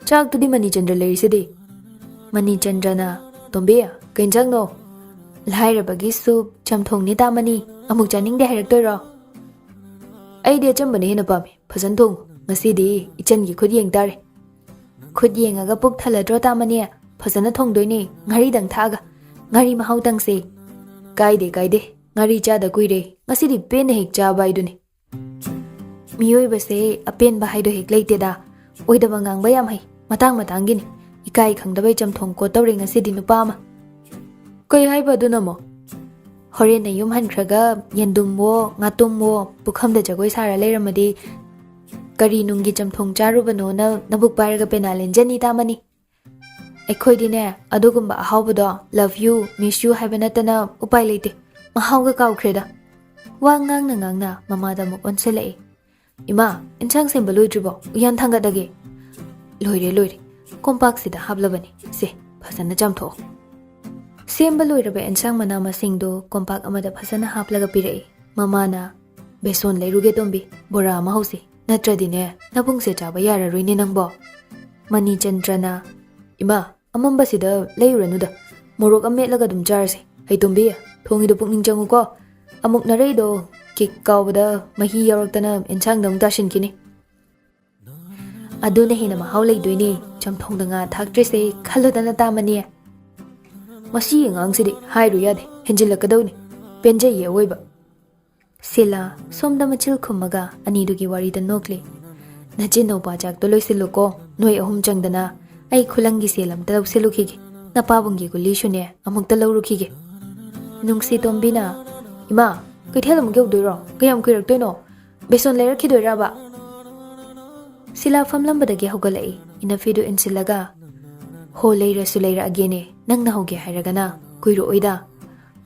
ꯆꯥꯛꯇꯨꯗꯤ ꯃꯅꯤꯆꯟꯗ꯭ꯔ ꯂꯩꯔꯤꯁꯤꯗꯤ꯫" ꯃꯅꯤꯆꯟꯗ꯭ꯔꯅ, "ꯇꯣꯝꯕꯤ, ꯀꯩ ꯏꯟꯖꯥꯡꯅꯣ?" "ꯂꯥꯏꯔꯕꯒꯤ ꯁꯨꯞ ꯆꯝꯊꯣꯡꯅꯤ ꯇꯥꯃꯅꯤ, ꯑꯃꯨꯛ ꯆꯥꯅꯤꯡꯗꯦ ꯍꯥꯏꯔꯛꯇꯣꯏꯔꯣ?" "ꯑꯩꯗꯤ ꯑꯆꯝꯕꯅ ꯍꯦꯟꯅ ꯄꯥꯝꯃꯤ, ꯐꯖꯅ ꯊꯣꯡꯉꯨ꯫ ꯉꯁꯤꯗꯤ ꯏꯆꯟꯒꯤ ꯈꯨꯠ ꯌꯦꯡ ꯇꯥꯔꯦ꯫" "ꯈꯨꯠ ꯌꯦꯡꯉꯒ ꯄꯨꯛ ꯊꯜꯂꯗ꯭ꯔꯣ ꯇꯥꯃꯅꯤ? ꯐꯖꯅ ꯊꯣꯡꯗꯣꯏꯅꯦ, ꯉꯥꯔꯤꯗꯪ ꯊꯥꯛꯑꯒ꯫ ꯉꯥꯔꯤ ꯃꯍꯥꯎ ꯇꯪꯁꯦ꯫" "ꯀꯥꯏꯗꯦ, ꯀꯥꯏꯗꯦ, ꯉꯥꯔꯤ ꯆꯥꯗ ꯀꯨꯏꯔꯦ, ꯉꯁꯤꯗꯤ ꯄꯦꯟꯅ ꯍꯦꯛ ꯆꯥꯕ ꯍꯥꯏꯗꯨꯅꯤ꯫" ꯃꯤꯑꯣꯏꯕꯁꯦ ꯑꯄꯦꯟꯕ ꯍꯥꯏꯗꯣ ꯍꯦꯛ ꯂꯩꯇꯦꯗ꯫ ꯑꯣꯏꯗꯕ ꯉꯥꯡꯕ ꯌꯥꯝ ꯍꯩ, ꯃꯇꯥꯡ ꯃꯇꯥꯡꯒꯤꯅꯤ꯫ ꯏꯀꯥꯏ ꯈꯪꯗꯕꯩ ꯆꯝꯊꯣꯡ ꯀꯣꯠꯇꯧꯔꯦ ꯉꯁꯤꯗꯤ ꯅꯨꯄꯥ ꯑꯃ꯫ "ꯀꯩ ꯍꯥꯏꯕ ꯑꯗꯨꯅ ꯑꯃꯨꯛ?" "ꯍꯣꯔꯦꯟ ꯅꯌꯨꯝ ꯍꯟꯈ꯭ꯔꯒ ꯌꯦꯟꯗꯨꯝꯋꯣ ꯉꯥꯇꯨꯝꯋꯣ ꯄꯨꯈꯝꯗ ꯖꯒꯣꯏ ꯁꯥꯔ ꯂꯩꯔꯝꯃꯗꯤ ꯀꯔꯤ ꯅꯨꯡꯒꯤ ꯆꯝꯊꯣꯡ ꯆꯥꯔꯨꯕꯅꯣꯅ ꯅꯕꯨꯛ ꯄꯥꯏꯔꯒ ꯄꯦꯅꯥ ꯂꯦꯟꯖꯅꯤ ꯇꯥꯃꯅꯤ꯫" "ꯑꯩꯈꯣꯏꯗꯤꯅꯦ ꯑꯗꯨꯒꯨꯝꯕ ꯑꯍꯥꯎꯕꯗꯣ, love you, miss you ꯍꯥꯏꯕ ꯅꯠꯇꯅ ꯎꯄꯥꯏ ꯂꯩꯇꯦ꯫ ꯃꯍꯥꯎꯒ ꯀꯥꯎꯈ꯭ꯔꯦꯗ꯫" ꯋꯥ ꯉꯥꯡꯅ ꯉꯥꯡꯅ ꯃꯃꯥꯗ ꯑꯃꯨꯛ ꯑꯣꯟꯁꯤꯜꯂꯛꯑꯦ꯫ "ꯏꯃꯥ, ꯏꯟꯁꯥꯡ ꯁꯦꯝꯕ ꯂꯣꯏꯗ꯭ꯔꯤꯕꯣ? ꯎꯌꯥꯟ ꯊꯥꯡꯒꯠꯂꯒꯦ꯫" "ꯂꯣꯏꯔꯦ, ꯂꯣꯏꯔꯦ꯫ ꯀꯣꯝꯄꯥꯛꯁꯤꯗ ꯍꯥꯞꯂꯕꯅꯤ꯫ ꯁꯦ, ꯐꯖꯅ ꯆꯥꯝꯊꯣꯛꯑꯣ꯫" ꯁꯦꯝꯕ ꯂꯣꯏꯔꯕ ꯏꯟꯁꯥꯡ ꯃꯅꯥ ꯃꯁꯤꯡꯗꯣ ꯀꯣꯝꯄꯥꯛ ꯑꯃꯗ ꯐꯖꯅ ꯍꯥꯞꯂꯒ ꯄꯤꯔꯛꯑꯦ꯫ ꯃꯃꯥꯅ, "ꯕꯦꯁꯣꯟ ꯂꯩꯔꯨꯒꯦ ꯇꯣꯝꯕꯤ, ꯕꯣꯔꯥ ꯑꯃ ꯍꯧꯁꯤ꯫ ꯅꯠꯇ꯭ꯔꯗꯤꯅꯦ, ꯅꯕꯨꯡꯁꯦ ꯆꯥꯕ ꯌꯥꯔꯔꯣꯏꯅꯦ ꯅꯪꯕꯣ꯫" ꯃꯅꯤꯆꯟꯗ꯭ꯔꯅ, "ꯏꯃꯥ, ꯑꯃꯝꯕꯁꯤꯗ ꯂꯩꯔꯨꯔꯅꯨꯗ꯫ ꯃꯣꯔꯣꯛ ꯑꯃ ꯃꯦꯠꯂꯒ ꯑꯗꯨꯝ ꯆꯥꯔꯁꯦ꯫ ꯍꯩꯇꯣꯝꯕꯤ, ꯊꯣꯡꯒꯤꯗꯣ ꯄꯨꯛꯅꯤꯡ ꯆꯪꯉꯨꯀꯣ꯫ ꯑꯃꯨꯛ ꯅꯔꯩꯗꯣ ꯀꯤꯛ ꯀꯥꯎꯕꯗ ꯃꯍꯤ ꯌꯥꯎꯔꯛꯇꯅ ꯑꯦꯟꯁꯥꯡꯗ ꯑꯃꯨꯛ ꯇꯥꯁꯤꯟꯈꯤꯅꯤ꯫ ꯑꯗꯨꯅ ꯍꯦꯟꯅ ꯃꯍꯥꯎ ꯂꯩꯗꯣꯏꯅꯦ, ꯆꯝꯊꯣꯡꯗ ꯉꯥ ꯊꯥꯛꯇ꯭ꯔꯤꯁꯦ ꯈꯜꯂꯨꯗꯅ, ꯇꯥꯃꯅꯤ꯫ ꯃꯁꯤꯒꯤ ꯑꯉꯥꯡꯁꯤꯗꯤ ꯍꯥꯏꯔꯨ ꯌꯥꯗꯦ, ꯍꯦꯟꯖꯤꯜꯂꯛꯀꯗꯧꯅꯤ꯫ ꯄꯦꯟꯖꯩꯌꯦ ꯑꯋꯣꯏꯕ꯫ ꯁꯤꯂꯥ ꯁꯣꯝꯗ ꯃꯆꯤꯜ ꯈꯨꯝꯃꯒ ꯑꯅꯤꯗꯨꯒꯤ ꯋꯥꯔꯤꯗ ꯅꯣꯛꯂꯤ꯫ "ꯅꯆꯤꯟ ꯅꯧꯄꯥ ꯆꯥꯛꯇꯣ ꯂꯣꯏꯁꯤꯜꯂꯨꯀꯣ, ꯅꯣꯏ ꯑꯍꯨꯝ ꯆꯪꯗꯅ꯫ ꯑꯩ ꯈꯨꯂꯪꯒꯤ ꯁꯦꯜ ꯑꯝꯇ ꯂꯧꯁꯤꯜꯂꯨꯈꯤꯒꯦ꯫ ꯅꯄꯥꯕꯨꯡꯒꯤ ꯒꯨꯂꯤꯁꯨꯅꯦ ꯑꯃꯨꯛꯇ ꯂꯧꯔꯨꯈꯤꯒꯦ꯫" ꯅꯨꯡꯁꯤ ꯇꯣꯝꯕꯤꯅ, "ꯏꯃꯥ, ꯀꯩꯊꯦꯜ ꯑꯃꯨꯛ ꯌꯧꯗꯣꯏꯔꯣ? ꯀꯌꯥꯝ ꯀꯨꯏꯔꯛꯇꯣꯏꯅꯣ? ꯕꯦꯁꯣꯟ ꯂꯩꯔꯛꯈꯤꯗꯣꯏꯔꯕ?" ꯁꯤꯂꯥ ꯐꯝꯂꯝꯕꯗꯒꯤ ꯍꯧꯒꯠꯂꯛꯏ, ꯏꯅꯐꯤꯗꯨ ꯏꯟꯁꯤꯜꯂꯒ, "ꯍꯣ, ꯂꯩꯔꯁꯨ ꯂꯩꯔꯛꯑꯒꯦꯅꯦ, ꯅꯪꯅ ꯍꯧꯒꯦ ꯍꯥꯏꯔꯒꯅ꯫ ꯀꯨꯏꯔꯛꯑꯣꯏꯗ꯫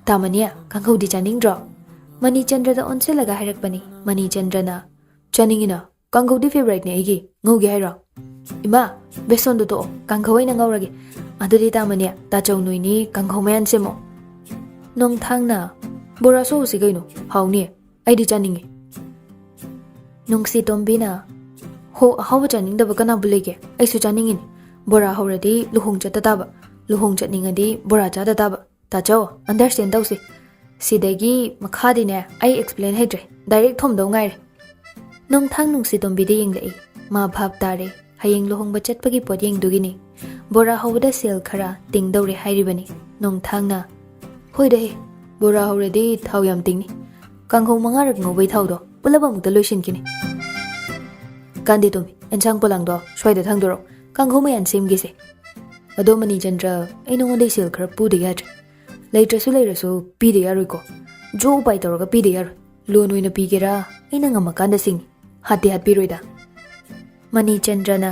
ꯇꯥꯃꯅꯤ, ꯀꯥꯡꯍꯧꯗꯤ ꯆꯥꯅꯤꯡꯗ꯭ꯔꯣ?" ꯃꯅꯤꯆꯟꯗ꯭ꯔꯗ ꯑꯣꯟꯁꯤꯜꯂꯒ ꯍꯥꯏꯔꯛꯄꯅꯤ꯫ ꯃꯅꯤꯆꯟꯗ꯭ꯔꯅ, "ꯆꯥꯅꯤꯡꯉꯤꯅ, ꯀꯥꯡꯍꯧꯗꯤ ꯐꯦꯚꯔꯥꯏꯠꯅꯦ ꯑꯩꯒꯤ, ꯉꯧꯒꯦ ꯍꯥꯏꯔꯣ?" "ꯏꯃꯥ, ꯕꯦꯁꯣꯟꯗꯣ ꯇꯣꯛꯑꯣ, ꯀꯥꯡꯍꯧ ꯑꯣꯏꯅ ꯉꯧꯔꯒꯦ꯫ ꯑꯗꯨꯗꯤ ꯇꯥꯃꯅꯤ, ꯇꯥꯆꯧ ꯅꯣꯏꯅꯤ ꯀꯥꯡꯍꯧ ꯃꯌꯥꯟ ꯁꯦꯝꯃꯣ꯫" ꯅꯣꯡꯊꯥꯡꯅ, "ꯕꯣꯔꯥꯁꯨ ꯍꯧꯁꯤ ꯀꯩꯅꯣ, ꯍꯥꯎꯅꯤ, ꯑꯩꯗꯤ ꯆꯥꯅꯤꯡꯉꯤ꯫" ꯅꯨꯡꯁꯤ ꯇꯣꯝꯕꯤꯅ, "ꯍꯣ, ꯑꯍꯥꯎꯕ ꯆꯥꯅꯤꯡꯗꯕ ꯀꯅꯥꯕꯨ ꯂꯩꯒꯦ? ꯑꯩꯁꯨ ꯆꯥꯅꯤꯡꯉꯤꯅꯤ꯫ ꯕꯣꯔꯥ ꯍꯧꯔꯗꯤ ꯂꯨꯍꯣꯡ ꯆꯠꯇ ꯇꯥꯕ, ꯂꯨꯍꯣꯡ ꯆꯠꯅꯤꯡꯉꯗꯤ ꯕꯣꯔꯥ ꯆꯥꯗ ꯇꯥꯕ꯫ ꯇꯥꯆꯧ, ꯑꯟꯗꯔꯁ꯭ꯇꯦꯟ ꯇꯧꯁꯤ꯫ ꯁꯤꯗꯒꯤ ꯃꯈꯥꯗꯤꯅꯦ ꯑꯩ ꯑꯦꯛꯁꯄ꯭ꯂꯦꯟ ꯍꯩꯇ꯭ꯔꯦ, ꯗꯥꯏꯔꯦꯛ ꯊꯣꯝꯗꯧ ꯉꯥꯏꯔꯦ꯫" ꯅꯣꯡꯊꯥꯡ ꯅꯨꯡꯁꯤ ꯇꯣꯝꯕꯤꯗ ꯌꯦꯡꯂꯛꯏ꯫ ꯃꯥ ꯚꯥꯞ ꯇꯥꯔꯦ꯫ ꯍꯌꯦꯡ ꯂꯨꯍꯣꯡꯕ ꯆꯠꯄꯒꯤ ꯄꯣꯠꯌꯦꯡꯗꯨꯒꯤꯅꯤ꯫ ꯕꯣꯔꯥ ꯍꯧꯕꯗ ꯁꯦꯜ ꯈꯔ ꯇꯤꯡꯗꯧꯔꯦ ꯍꯥꯏꯔꯤꯕꯅꯤ꯫ ꯅꯣꯡꯊꯥꯡꯅ, "ꯍꯣꯏꯗ ꯍꯦ, ꯕꯣꯔꯥ ꯍꯧꯔꯗꯤ ꯊꯥꯎ ꯌꯥꯝ ꯇꯤꯡꯅꯤ꯫ ꯀꯥꯡꯍꯧ ꯃꯉꯥꯔꯛ ꯉꯧꯕꯩ ꯊꯥꯎꯗꯣ ꯄꯨꯂꯞ ꯑꯃꯨꯛꯇ ꯂꯣꯏꯁꯤꯟꯈꯤꯅꯤ꯫" "ꯀꯥꯟꯗꯦ ꯇꯣꯝꯕꯤ, ꯑꯦꯟꯁꯥꯡ ꯄꯣꯂꯥꯡꯗꯣ ꯁ꯭ꯋꯥꯏꯗ ꯊꯥꯡꯗꯣꯔꯛꯑꯣ, ꯀꯥꯡꯍꯧ ꯃꯌꯥꯟ ꯁꯦꯝꯈꯤꯁꯦ꯫ ꯑꯗꯣ ꯃꯅꯤꯆꯟꯗ꯭ꯔ, ꯑꯩ ꯅꯉꯣꯟꯗꯩ ꯁꯦꯜ ꯈꯔ ꯄꯨꯗ ꯌꯥꯗ꯭ꯔꯦ꯫ ꯂꯩꯇ꯭ꯔꯁꯨ ꯂꯩꯔꯁꯨ ꯄꯤꯗ ꯌꯥꯔꯣꯏꯀꯣ꯫ ꯖꯣ ꯎꯄꯥꯏ ꯇꯧꯔꯒ ꯄꯤꯗ ꯌꯥꯔꯣꯏ꯫ ꯂꯣꯟ ꯑꯣꯏꯅ ꯄꯤꯒꯦꯔꯥ, ꯑꯩꯅ ꯉꯝꯃꯀꯥꯟꯗ ꯁꯤꯡꯉꯤ꯫ ꯍꯥꯠꯇꯤ ꯍꯥꯠꯄꯤꯔꯣꯏꯗ꯫" ꯃꯅꯤꯆꯟꯗ꯭ꯔꯅ,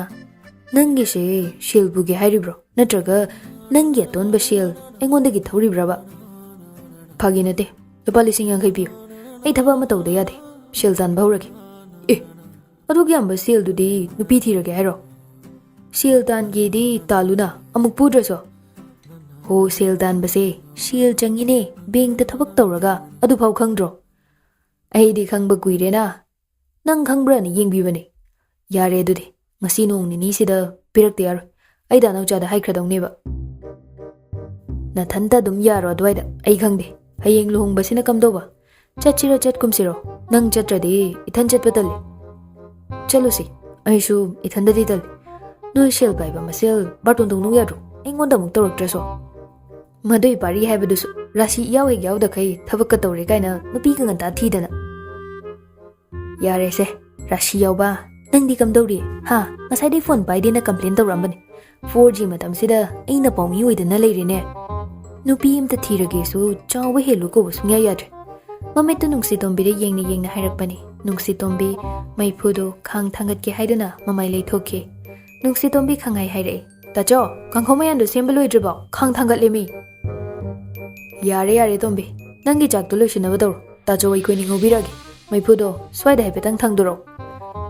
"ꯅꯪꯒꯤꯁꯦ ꯁꯦꯜ ꯄꯨꯒꯦ ꯍꯥꯏꯔꯤꯕ꯭ꯔꯣ? ꯅꯠꯇ꯭ꯔꯒ ꯅꯪꯒꯤ ꯑꯇꯣꯟꯕ ꯁꯦꯜ ꯑꯩꯉꯣꯟꯗꯒꯤ ꯊꯧꯔꯤꯕ꯭ꯔꯕ?" "ꯐꯥꯒꯤ ꯅꯠꯇꯦ꯫ ꯂꯨꯄꯥ ꯂꯤꯁꯤꯡ ꯌꯥꯡꯈꯩ ꯄꯤꯌꯨ꯫ ꯑꯩ ꯊꯕꯛ ꯑꯃ ꯇꯧꯗ ꯌꯥꯗꯦ꯫ ꯁꯦꯜ ꯇꯥꯟꯕ ꯍꯧꯔꯒꯦ꯫" "ꯑꯦ, ꯑꯗꯨꯛ ꯌꯥꯝꯕ ꯁꯦꯜꯗꯨꯗꯤ ꯅꯨꯄꯤ ꯊꯤꯔꯒꯦ ꯍꯥꯏꯔꯣ?" "ꯁꯦꯜ ꯇꯥꯟꯒꯦꯗꯤ ꯇꯥꯜꯂꯨꯅ, ꯑꯃꯨꯛ ꯄꯨꯗ꯭ꯔꯁꯨ꯫" "ꯍꯣ, ꯁꯦꯜ ꯇꯥꯟꯕꯁꯦ ꯁꯦꯜ ꯆꯪꯉꯤꯅꯦ, ꯕꯦꯡꯛꯇ ꯊꯕꯛ ꯇꯧꯔꯒ, ꯑꯗꯨꯐꯥꯎ ꯈꯪꯗ꯭ꯔꯣ?" "ꯑꯩꯗꯤ ꯈꯪꯕ ꯀꯨꯏꯔꯦꯅ, ꯅꯪ ꯈꯪꯕ꯭ꯔꯥꯅ ꯌꯦꯡꯕꯤꯕꯅꯦ꯫" "ꯌꯥꯔꯦ ꯑꯗꯨꯗꯤ, ꯉꯁꯤ ꯅꯣꯡ ꯅꯤꯅꯤꯁꯤꯗ ꯄꯤꯔꯛꯇ ꯌꯥꯔꯣꯏ꯫ ꯑꯩ ꯗꯥ ꯅꯥꯎꯆꯥꯗ ꯍꯥꯏꯈ꯭ꯔꯗꯧꯅꯦꯕ꯫" ꯅꯊꯟꯇ ꯑꯗꯨꯝ ꯌꯥꯔꯣ ꯑꯗꯨꯋꯥꯏꯗ, ꯑꯩ ꯈꯪꯗꯦ꯫ ꯍꯌꯦꯡ ꯂꯨꯍꯣꯡꯕꯁꯤꯅ ꯀꯝꯗꯧꯕ? ꯆꯠꯁꯤꯔ ꯆꯠꯀꯨꯝꯁꯤꯔꯣ? ꯅꯪ ꯆꯠꯇ꯭ꯔꯗꯤ ꯏꯊꯟ ꯆꯠꯄ ꯇꯜꯂꯤ꯫ ꯆꯠꯂꯨꯁꯤ, ꯑꯩꯁꯨ ꯏꯊꯟꯗꯗꯤ ꯇꯜꯂꯤ꯫ ꯅꯣꯏ ꯁꯦꯜ ꯄꯥꯏꯕ ꯃꯁꯦꯜ ꯕꯥꯔꯇꯣꯟ ꯇꯧꯅꯧ ꯌꯥꯗ꯭ꯔꯣ? ꯑꯩꯉꯣꯟꯗ ꯑꯃꯨꯛ ꯇꯧꯔꯛꯇ꯭ꯔꯁꯨ꯫ ꯃꯗꯨꯏ ꯄꯥꯔꯤ ꯍꯥꯏꯕꯗꯨꯁꯨ ꯔꯥꯁꯤ ꯏꯌꯥꯎ ꯍꯦꯛ ꯌꯥꯎꯗꯈꯩ ꯊꯕꯛꯀ ꯇꯧꯔꯦ ꯀꯥꯏꯅ ꯅꯨꯄꯤꯒ ꯉꯟꯇꯥ ꯊꯤꯗꯅ꯫ ꯌꯥꯔꯦꯁꯦ, ꯔꯥꯁꯤ ꯌꯥꯎꯕ, ꯅꯪꯗꯤ ꯀꯝꯗꯧꯔꯤ? ꯍꯥ? ꯉꯁꯥꯏꯗꯩ ꯐꯣꯟ ꯄꯥꯏꯗꯦꯅ ꯀꯝꯄ꯭ꯂꯦꯟ ꯇꯧꯔꯛꯑꯝꯕꯅꯤ꯫ ꯐꯣꯔ ꯖꯤ ꯃꯇꯝꯁꯤꯗ ꯑꯩꯅ ꯄꯥꯎꯃꯤ ꯑꯣꯏꯗꯅ ꯂꯩꯔꯦꯅꯦ꯫ ꯅꯨꯄꯤ ꯑꯝꯇ ꯊꯤꯔꯒꯦꯁꯨ ꯆꯥꯎꯕ ꯍꯦꯜꯂꯨ ꯀꯧꯕ ꯁꯨꯡꯌꯥ ꯌꯥꯗ꯭ꯔꯦ꯫ ꯃꯃꯤꯠꯇꯨ ꯅꯨꯡꯁꯤꯇꯣꯝꯕꯤꯗ ꯌꯦꯡꯅ ꯌꯦꯡꯅ ꯍꯥꯏꯔꯛꯄꯅꯤ꯫ ꯅꯨꯡꯁꯤꯇꯣꯝꯕꯤ ꯃꯩꯐꯨꯗꯨ ꯈꯥꯡ ꯊꯥꯡꯒꯠꯀꯦ ꯍꯥꯏꯗꯨꯅ ꯃꯃꯥꯏ ꯂꯩꯊꯣꯛꯈꯤ꯫ ꯅꯨꯡꯁꯤꯇꯣꯝꯕꯤ ꯈꯪꯍꯥꯏ ꯍꯥꯏꯔꯛꯏ, "ꯇꯥꯆꯧ, ꯀꯥꯡꯈꯧ ꯃꯌꯥꯟꯗꯨ ꯁꯦꯝꯕ ꯂꯣꯏꯗ꯭ꯔꯤꯕꯣ? ꯈꯥꯡ ꯊꯥꯡꯒꯠꯂꯦꯃꯤ!" "ꯌꯥꯔꯦ, ꯌꯥꯔꯦ, ꯇꯣꯝꯕꯤ, ꯅꯪꯒꯤ ꯆꯥꯛꯇꯨ ꯂꯣꯏꯁꯤꯟꯅꯕ ꯇꯧꯔꯣ꯫ ꯇꯥꯆꯧ ꯑꯩꯈꯣꯏꯅꯤ ꯉꯧꯕꯤꯔꯛꯑꯒꯦ꯫ ꯃꯩꯐꯨꯗꯣ ꯁ꯭ꯋꯥꯏꯗ ꯍꯥꯏꯐꯦꯠꯇꯪ ꯊꯥꯡꯗꯣꯔꯛꯑꯣ꯫"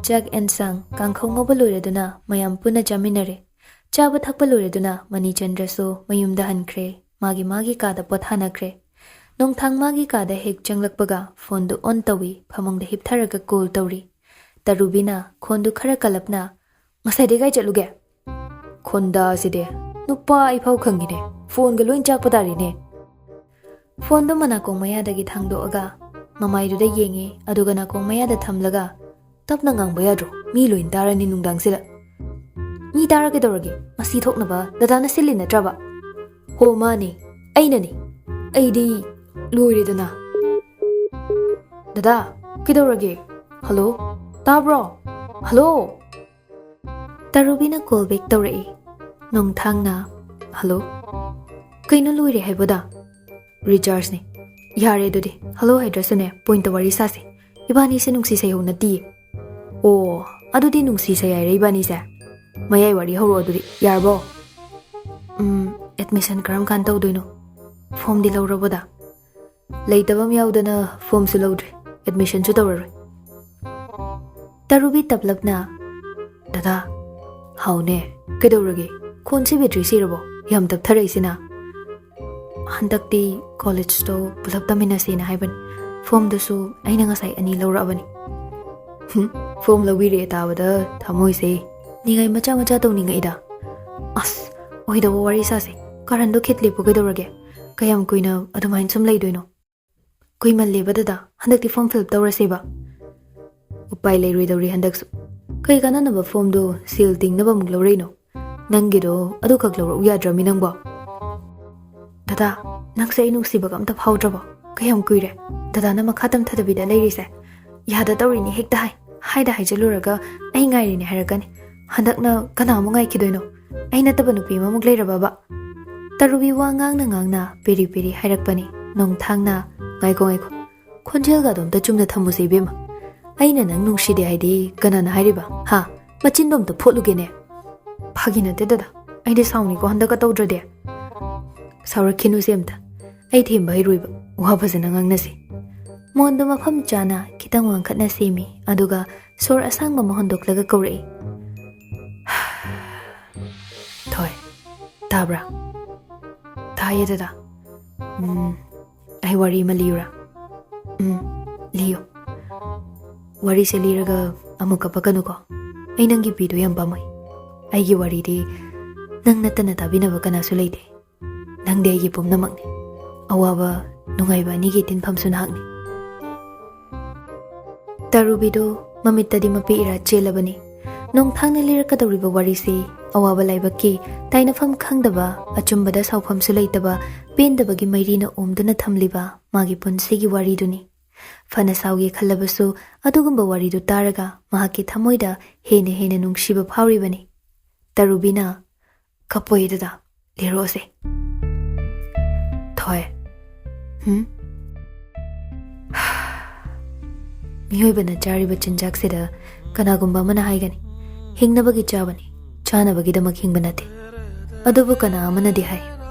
ꯆꯥꯛ ꯑꯦꯟꯁꯥꯡ, ꯀꯥꯡꯈꯧ ꯉꯧꯕ ꯂꯣꯏꯔꯗꯨꯅ ꯃꯌꯥꯝ ꯄꯨꯟꯅ ꯆꯥꯃꯤꯟꯅꯔꯦ꯫ ꯆꯥꯕ ꯊꯛꯄ ꯂꯣꯏꯔꯗꯨꯅ ꯃꯅꯤꯆꯟꯗ꯭ꯔꯁꯨ ꯃꯌꯨꯝꯗ ꯍꯟꯈ꯭ꯔꯦ꯫ ꯃꯥꯒꯤ ꯃꯥꯒꯤ ꯀꯥꯗ ꯄꯣꯊꯥꯅꯈ꯭ꯔꯦ꯫ ꯅꯣꯡꯊꯥꯡ ꯃꯥꯒꯤ ꯀꯥꯗ ꯍꯦꯛ ꯆꯪꯂꯛꯄꯒ ꯐꯣꯟꯗꯨ ꯑꯣꯟ ꯇꯧꯏ, ꯐꯃꯨꯡꯗ ꯍꯤꯞꯊꯔꯒ ꯀꯣꯜ ꯇꯧꯔꯤ꯫ ꯇꯔꯨꯕꯤꯅ ꯈꯣꯟꯗꯨ ꯈꯔ ꯀꯜꯂꯞꯅ, "ꯉꯁꯥꯏꯗꯩ ꯀꯥꯏ ꯆꯠꯂꯨꯒꯦ?" "ꯈꯣꯟꯗꯥꯁꯤꯗꯤ, ꯅꯨꯄꯥ ꯑꯩꯐꯥꯎ ꯈꯪꯉꯤꯅꯦ, ꯐꯣꯟꯒ ꯂꯣꯏ ꯆꯥꯛꯄ ꯇꯥꯔꯦꯅꯦ꯫" ꯐꯣꯟꯗꯨ ꯃꯅꯥꯀꯣꯡ ꯃꯌꯥꯗꯒꯤ ꯊꯥꯡꯗꯣꯛꯑꯒ ꯃꯃꯥꯏꯗꯨꯗ ꯌꯦꯡꯉꯤ, ꯑꯗꯨꯒ ꯅꯥꯀꯣꯡ ꯃꯌꯥꯗ ꯊꯝꯂꯒ, "ꯇꯞꯅ ꯉꯥꯡꯕ ꯌꯥꯗ꯭ꯔꯣ? ꯃꯤ ꯂꯣꯏꯅ ꯇꯥꯔꯅꯤ ꯅꯨꯡꯗꯥꯡꯁꯤꯗ꯫" "ꯃꯤ ꯇꯥꯔ ꯀꯩꯗꯧꯔꯒꯦ? ꯃꯁꯤ ꯊꯣꯛꯅꯕ ꯗꯗꯥꯅ ꯁꯤꯜꯂꯤ ꯅꯠꯇ꯭ꯔꯕ?" "ꯍꯣ, ꯃꯥꯅꯤ, ꯑꯩꯅꯅꯤ꯫ ꯑꯩꯗꯤ ꯂꯣꯏꯔꯦꯗꯅ꯫" "ꯗꯗꯥ, ꯀꯩꯗꯧꯔꯒꯦ? ꯍꯜꯂꯣ? ꯇꯥꯕ꯭ꯔꯣ? ꯍꯜꯂꯣ?" ꯇꯔꯨꯕꯤꯅ ꯀꯣꯜ ꯕꯦꯛ ꯇꯧꯔꯛꯏ꯫ ꯅꯣꯡꯊꯥꯡꯅ, "ꯍꯜꯂꯣ?" "ꯀꯩꯅꯣ, ꯂꯣꯏꯔꯦ ꯍꯥꯏꯕꯣꯗ?" "ꯔꯤꯆꯥꯔꯖꯅꯦ꯫" "ꯌꯥꯔꯦ ꯑꯗꯨꯗꯤ, ꯍꯜꯂꯣ ꯍꯥꯏꯗ꯭ꯔꯁꯨꯅꯦ, ꯄꯣꯏꯟꯇ ꯋꯥꯔꯤ ꯁꯥꯁꯦ꯫ ꯏꯕꯥꯅꯤꯁꯦ ꯅꯨꯡꯁꯤ ꯁꯩꯍꯧ ꯅꯠꯇꯤꯌꯦ꯫" "ꯑꯣ, ꯑꯗꯨꯗꯤ ꯅꯨꯡꯁꯤ ꯁꯩꯍꯥꯏꯔꯦ ꯏꯕꯥꯅꯤꯁꯦ꯫ ꯃꯌꯥꯏ ꯋꯥꯔꯤ ꯍꯧꯔꯛꯑꯣ ꯑꯗꯨꯗꯤ, ꯌꯥꯔꯕꯣ?" "ꯎꯝ, ꯑꯦꯗꯃꯤꯁꯟ ꯀꯔꯝ ꯀꯥꯟ ꯇꯧꯗꯣꯏꯅꯣ? ꯐꯣꯝꯗꯤ ꯂꯧꯔꯕꯣꯗ?" "ꯂꯩꯇꯕ ꯑꯃ ꯌꯥꯎꯗꯅ ꯐꯣꯝꯁꯨ ꯂꯧꯗ꯭ꯔꯤ, ꯑꯦꯗꯃꯤꯁꯟꯁꯨ ꯇꯧꯔꯔꯣꯏ꯫" ꯇꯔꯨꯕꯤ ꯇꯞꯂꯞꯅ, "ꯗꯗꯥ꯫" "ꯍꯥꯎꯅꯦ, ꯀꯩꯗꯧꯔꯒꯦ? ꯈꯣꯟꯁꯤ ꯕꯦꯇ꯭ꯔꯤ ꯁꯤꯔꯕꯣ? ꯌꯥꯝ ꯇꯞꯊꯔꯛꯏꯁꯤꯅ?" "ꯍꯟꯗꯛꯇꯤ ꯀꯣꯂꯦꯖꯇꯣ ꯄꯨꯂꯞ ꯇꯝꯃꯤꯟꯅꯁꯦꯅ ꯍꯥꯏꯕꯅꯤ꯫ ꯐꯣꯝꯗꯨꯁꯨ ꯑꯩꯅ ꯉꯁꯥꯏ ꯑꯅꯤ ꯂꯧꯔꯛꯑꯕꯅꯤ꯫" "ꯍꯨꯝ, ꯐꯣꯝ ꯂꯧꯕꯤꯔꯦ ꯇꯥꯕꯗ ꯊꯃꯣꯏꯁꯦ ꯅꯤꯡꯉꯥꯏ ꯃꯆꯥ ꯃꯆꯥ ꯇꯧꯅꯤꯡꯉꯛꯏꯗ꯫ ꯑꯁ, ꯑꯣꯏꯗꯕ ꯋꯥꯔꯤ ꯁꯥꯁꯦ꯫ ꯀꯥꯔꯟꯗꯣ ꯈꯤꯠ ꯂꯦꯞꯄꯨ ꯀꯩꯗꯧꯔꯒꯦ? ꯀꯌꯥꯝ ꯀꯨꯏꯅ ꯑꯗꯨꯃꯥꯏꯅ ꯁꯨꯝ ꯂꯩꯗꯣꯏꯅꯣ? ꯀꯨꯏꯃꯜꯂꯦꯕ ꯗꯗꯥ, ꯍꯟꯗꯛꯇꯤ form fill up ꯇꯧꯔꯁꯦꯕ꯫ ꯎꯄꯥꯏ ꯂꯩꯔꯣꯏꯗꯧꯔꯤ ꯍꯟꯗꯛꯁꯨ꯫ ꯀꯩ ꯀꯥꯟꯅꯅꯕ formꯗꯣ ꯁꯦꯜ ꯇꯤꯡꯅꯕ ꯑꯃꯨꯛ ꯂꯧꯔꯛꯏꯅꯣ? ꯅꯪꯒꯤꯗꯣ ꯑꯗꯨꯈꯛ ꯂꯧꯔꯛꯎ ꯌꯥꯗ꯭ꯔꯃꯤ ꯅꯪꯕꯣ? ꯗꯗꯥ, ꯅꯪꯁꯦ ꯑꯩ ꯅꯨꯡꯁꯤꯕꯒ ꯑꯝꯇ ꯐꯥꯎꯗ꯭ꯔꯕꯣ? ꯀꯌꯥꯝ ꯀꯨꯏꯔꯦ? ꯗꯗꯥꯅ ꯃꯈꯥ ꯇꯝꯊꯗꯕꯤꯗ ꯂꯩꯔꯤꯁꯦ꯫ ꯌꯥꯗ ꯇꯧꯔꯤꯅꯤ ꯍꯦꯛꯇ ꯍꯥꯏ꯫ ꯍꯥꯏꯗ ꯍꯥꯏꯖꯤꯜꯂꯨꯔꯒ ꯑꯩ ꯉꯥꯏꯔꯤꯅꯦ ꯍꯥꯏꯔꯛꯀꯅꯤ꯫ ꯍꯟꯗꯛꯅ ꯀꯅꯥꯃꯨꯛ ꯉꯥꯏꯈꯤꯗꯣꯏꯅꯣ? ꯑꯩ ꯅꯠꯇꯕ ꯅꯨꯄꯤ ꯑꯃꯃꯨꯛ ꯂꯩꯔꯕꯕ? ꯇꯔꯨꯕꯤ ꯋꯥ ꯉꯥꯡꯅ ꯉꯥꯡꯅ ꯄꯦꯔꯤ ꯄꯦꯔꯤ ꯍꯥꯏꯔꯛꯄꯅꯤ꯫ ꯅꯣꯡꯊꯥꯡꯅ, "ꯉꯥꯏꯈꯣ, ꯉꯥꯏꯈꯣ꯫ ꯈꯣꯟꯖꯦꯜꯒꯗꯣ ꯑꯝꯇ ꯆꯨꯝꯅ ꯊꯝꯃꯨꯁꯦ ꯏꯕꯦꯝꯃ꯫ ꯑꯩꯅ ꯅꯪ ꯅꯨꯡꯁꯤꯗꯦ ꯍꯥꯏꯗꯤ ꯀꯅꯥꯅ ꯍꯥꯏꯔꯤꯕ? ꯍꯥ? ꯃꯆꯤꯟꯗꯣ ꯑꯝꯇ ꯐꯣꯠꯂꯨꯒꯦꯅꯦ꯫" "ꯐꯥꯒꯤ ꯅꯠꯇꯦ ꯗꯗꯥ꯫ ꯑꯩꯗꯤ ꯁꯥꯎꯅꯤꯀꯣ ꯍꯟꯗꯛꯀ ꯇꯧꯗ꯭ꯔꯗꯤ꯫" "ꯁꯥꯎꯔꯛꯈꯤꯅꯨꯁꯦ ꯑꯝꯇ꯫ ꯑꯩ ꯊꯦꯝꯕ ꯍꯩꯔꯣꯏꯕ꯫ ꯋꯥ ꯐꯖꯅ ꯉꯥꯡꯅꯁꯤ꯫" ꯃꯣꯟꯗꯣ ꯃꯐꯝ ꯆꯥꯅ ꯈꯤꯇꯪ ꯋꯥꯡꯈꯠꯅ ꯁꯦꯝꯃꯤ, ꯑꯗꯨꯒ ꯁꯣꯔ ꯑꯁꯥꯡꯕ ꯑꯃ ꯍꯣꯟꯗꯣꯛꯂꯒ ꯀꯧꯔꯛꯏ꯫ "ꯊꯣꯏ, ꯇꯥꯕ꯭ꯔꯥ?" "ꯇꯥꯏꯌꯦ ꯗꯗꯥ꯫" "ꯎꯝ, ꯑꯩ ꯋꯥꯔꯤ ꯑꯃ ꯂꯤꯌꯨꯔꯥ?" "ꯎꯝ, ꯂꯤꯌꯨ꯫" "ꯋꯥꯔꯤꯁꯦ ꯂꯤꯔꯒ ꯑꯃꯨꯛ ꯀꯞꯄꯛꯀꯅꯨꯀꯣ꯫ ꯑꯩ ꯅꯪꯒꯤ ꯄꯤꯗꯣ ꯌꯥꯝ ꯄꯥꯝꯃꯨꯏ꯫ ꯑꯩꯒꯤ ꯋꯥꯔꯤꯗꯤ ꯅꯪ ꯅꯠꯇꯅ ꯇꯥꯕꯤꯅꯕ ꯀꯅꯥꯁꯨ ꯂꯩꯇꯦ꯫ ꯅꯪꯗꯤ ꯑꯩꯒꯤ ꯄꯨꯝꯅꯃꯛꯅꯤ꯫ ꯑꯋꯥꯕ ꯅꯨꯡꯉꯥꯏꯕ ꯑꯅꯤꯒꯤ ꯇꯤꯟꯐꯝꯁꯨ ꯅꯍꯥꯛꯅꯤ꯫" ꯇꯔꯨꯕꯤꯗꯨ ꯃꯃꯤꯠꯇꯗꯤ ꯃꯄꯤ ꯏꯔꯥ ꯆꯦꯜꯂꯕꯅꯤ꯫ ꯅꯣꯡꯊꯥꯡꯅ ꯂꯤꯔꯛꯀꯗꯧꯔꯤꯕ ꯋꯥꯔꯤꯁꯤ ꯑꯋꯥꯕ ꯂꯥꯏꯕꯛꯀꯤ ꯇꯥꯏꯅꯐꯝ ꯈꯪꯗꯕ, ꯑꯆꯨꯝꯕꯗ ꯁꯥꯎꯐꯝꯁꯨ ꯂꯩꯇꯕ, ꯄꯦꯟꯗꯕꯒꯤ ꯃꯩꯔꯤꯅ ꯑꯣꯝꯗꯨꯅ ꯊꯝꯂꯤꯕ ꯃꯥꯒꯤ ꯄꯨꯟꯁꯤꯒꯤ ꯋꯥꯔꯤꯗꯨꯅꯤ꯫ ꯐꯅ ꯁꯥꯎꯒꯦ ꯈꯜꯂꯕꯁꯨ ꯑꯗꯨꯒꯨꯝꯕ ꯋꯥꯔꯤꯗꯨ ꯇꯥꯔꯒ ꯃꯍꯥꯛꯀꯤ ꯊꯃꯣꯏꯗ ꯍꯦꯟꯅ ꯍꯦꯟꯅ ꯅꯨꯡꯁꯤꯕ ꯐꯥꯎꯔꯤꯕꯅꯤ꯫ ꯇꯔꯨꯕꯤꯅ, "ꯀꯞꯄꯣꯏ ꯗꯗꯥ, ꯂꯤꯔꯛꯑꯣꯁꯦ꯫" "ꯊꯣꯏ꯫" "ꯍꯨꯝ?" "ꯃꯤꯑꯣꯏꯕꯅ ꯆꯥꯔꯤꯕ ꯆꯤꯟꯖꯥꯛꯁꯤꯗ ꯀꯅꯥꯒꯨꯝꯕ ꯑꯃꯅ ꯍꯥꯏꯒꯅꯤ, ꯍꯤꯡꯅꯕꯒꯤ ꯆꯥꯕꯅꯤ, ꯆꯥꯅꯕꯒꯤꯗꯃꯛ ꯍꯤꯡꯕ ꯅꯠꯇꯦ꯫ ꯑꯗꯨꯕꯨ ꯀꯅꯥ ꯑꯃꯅꯗꯤ ꯍꯥꯏ,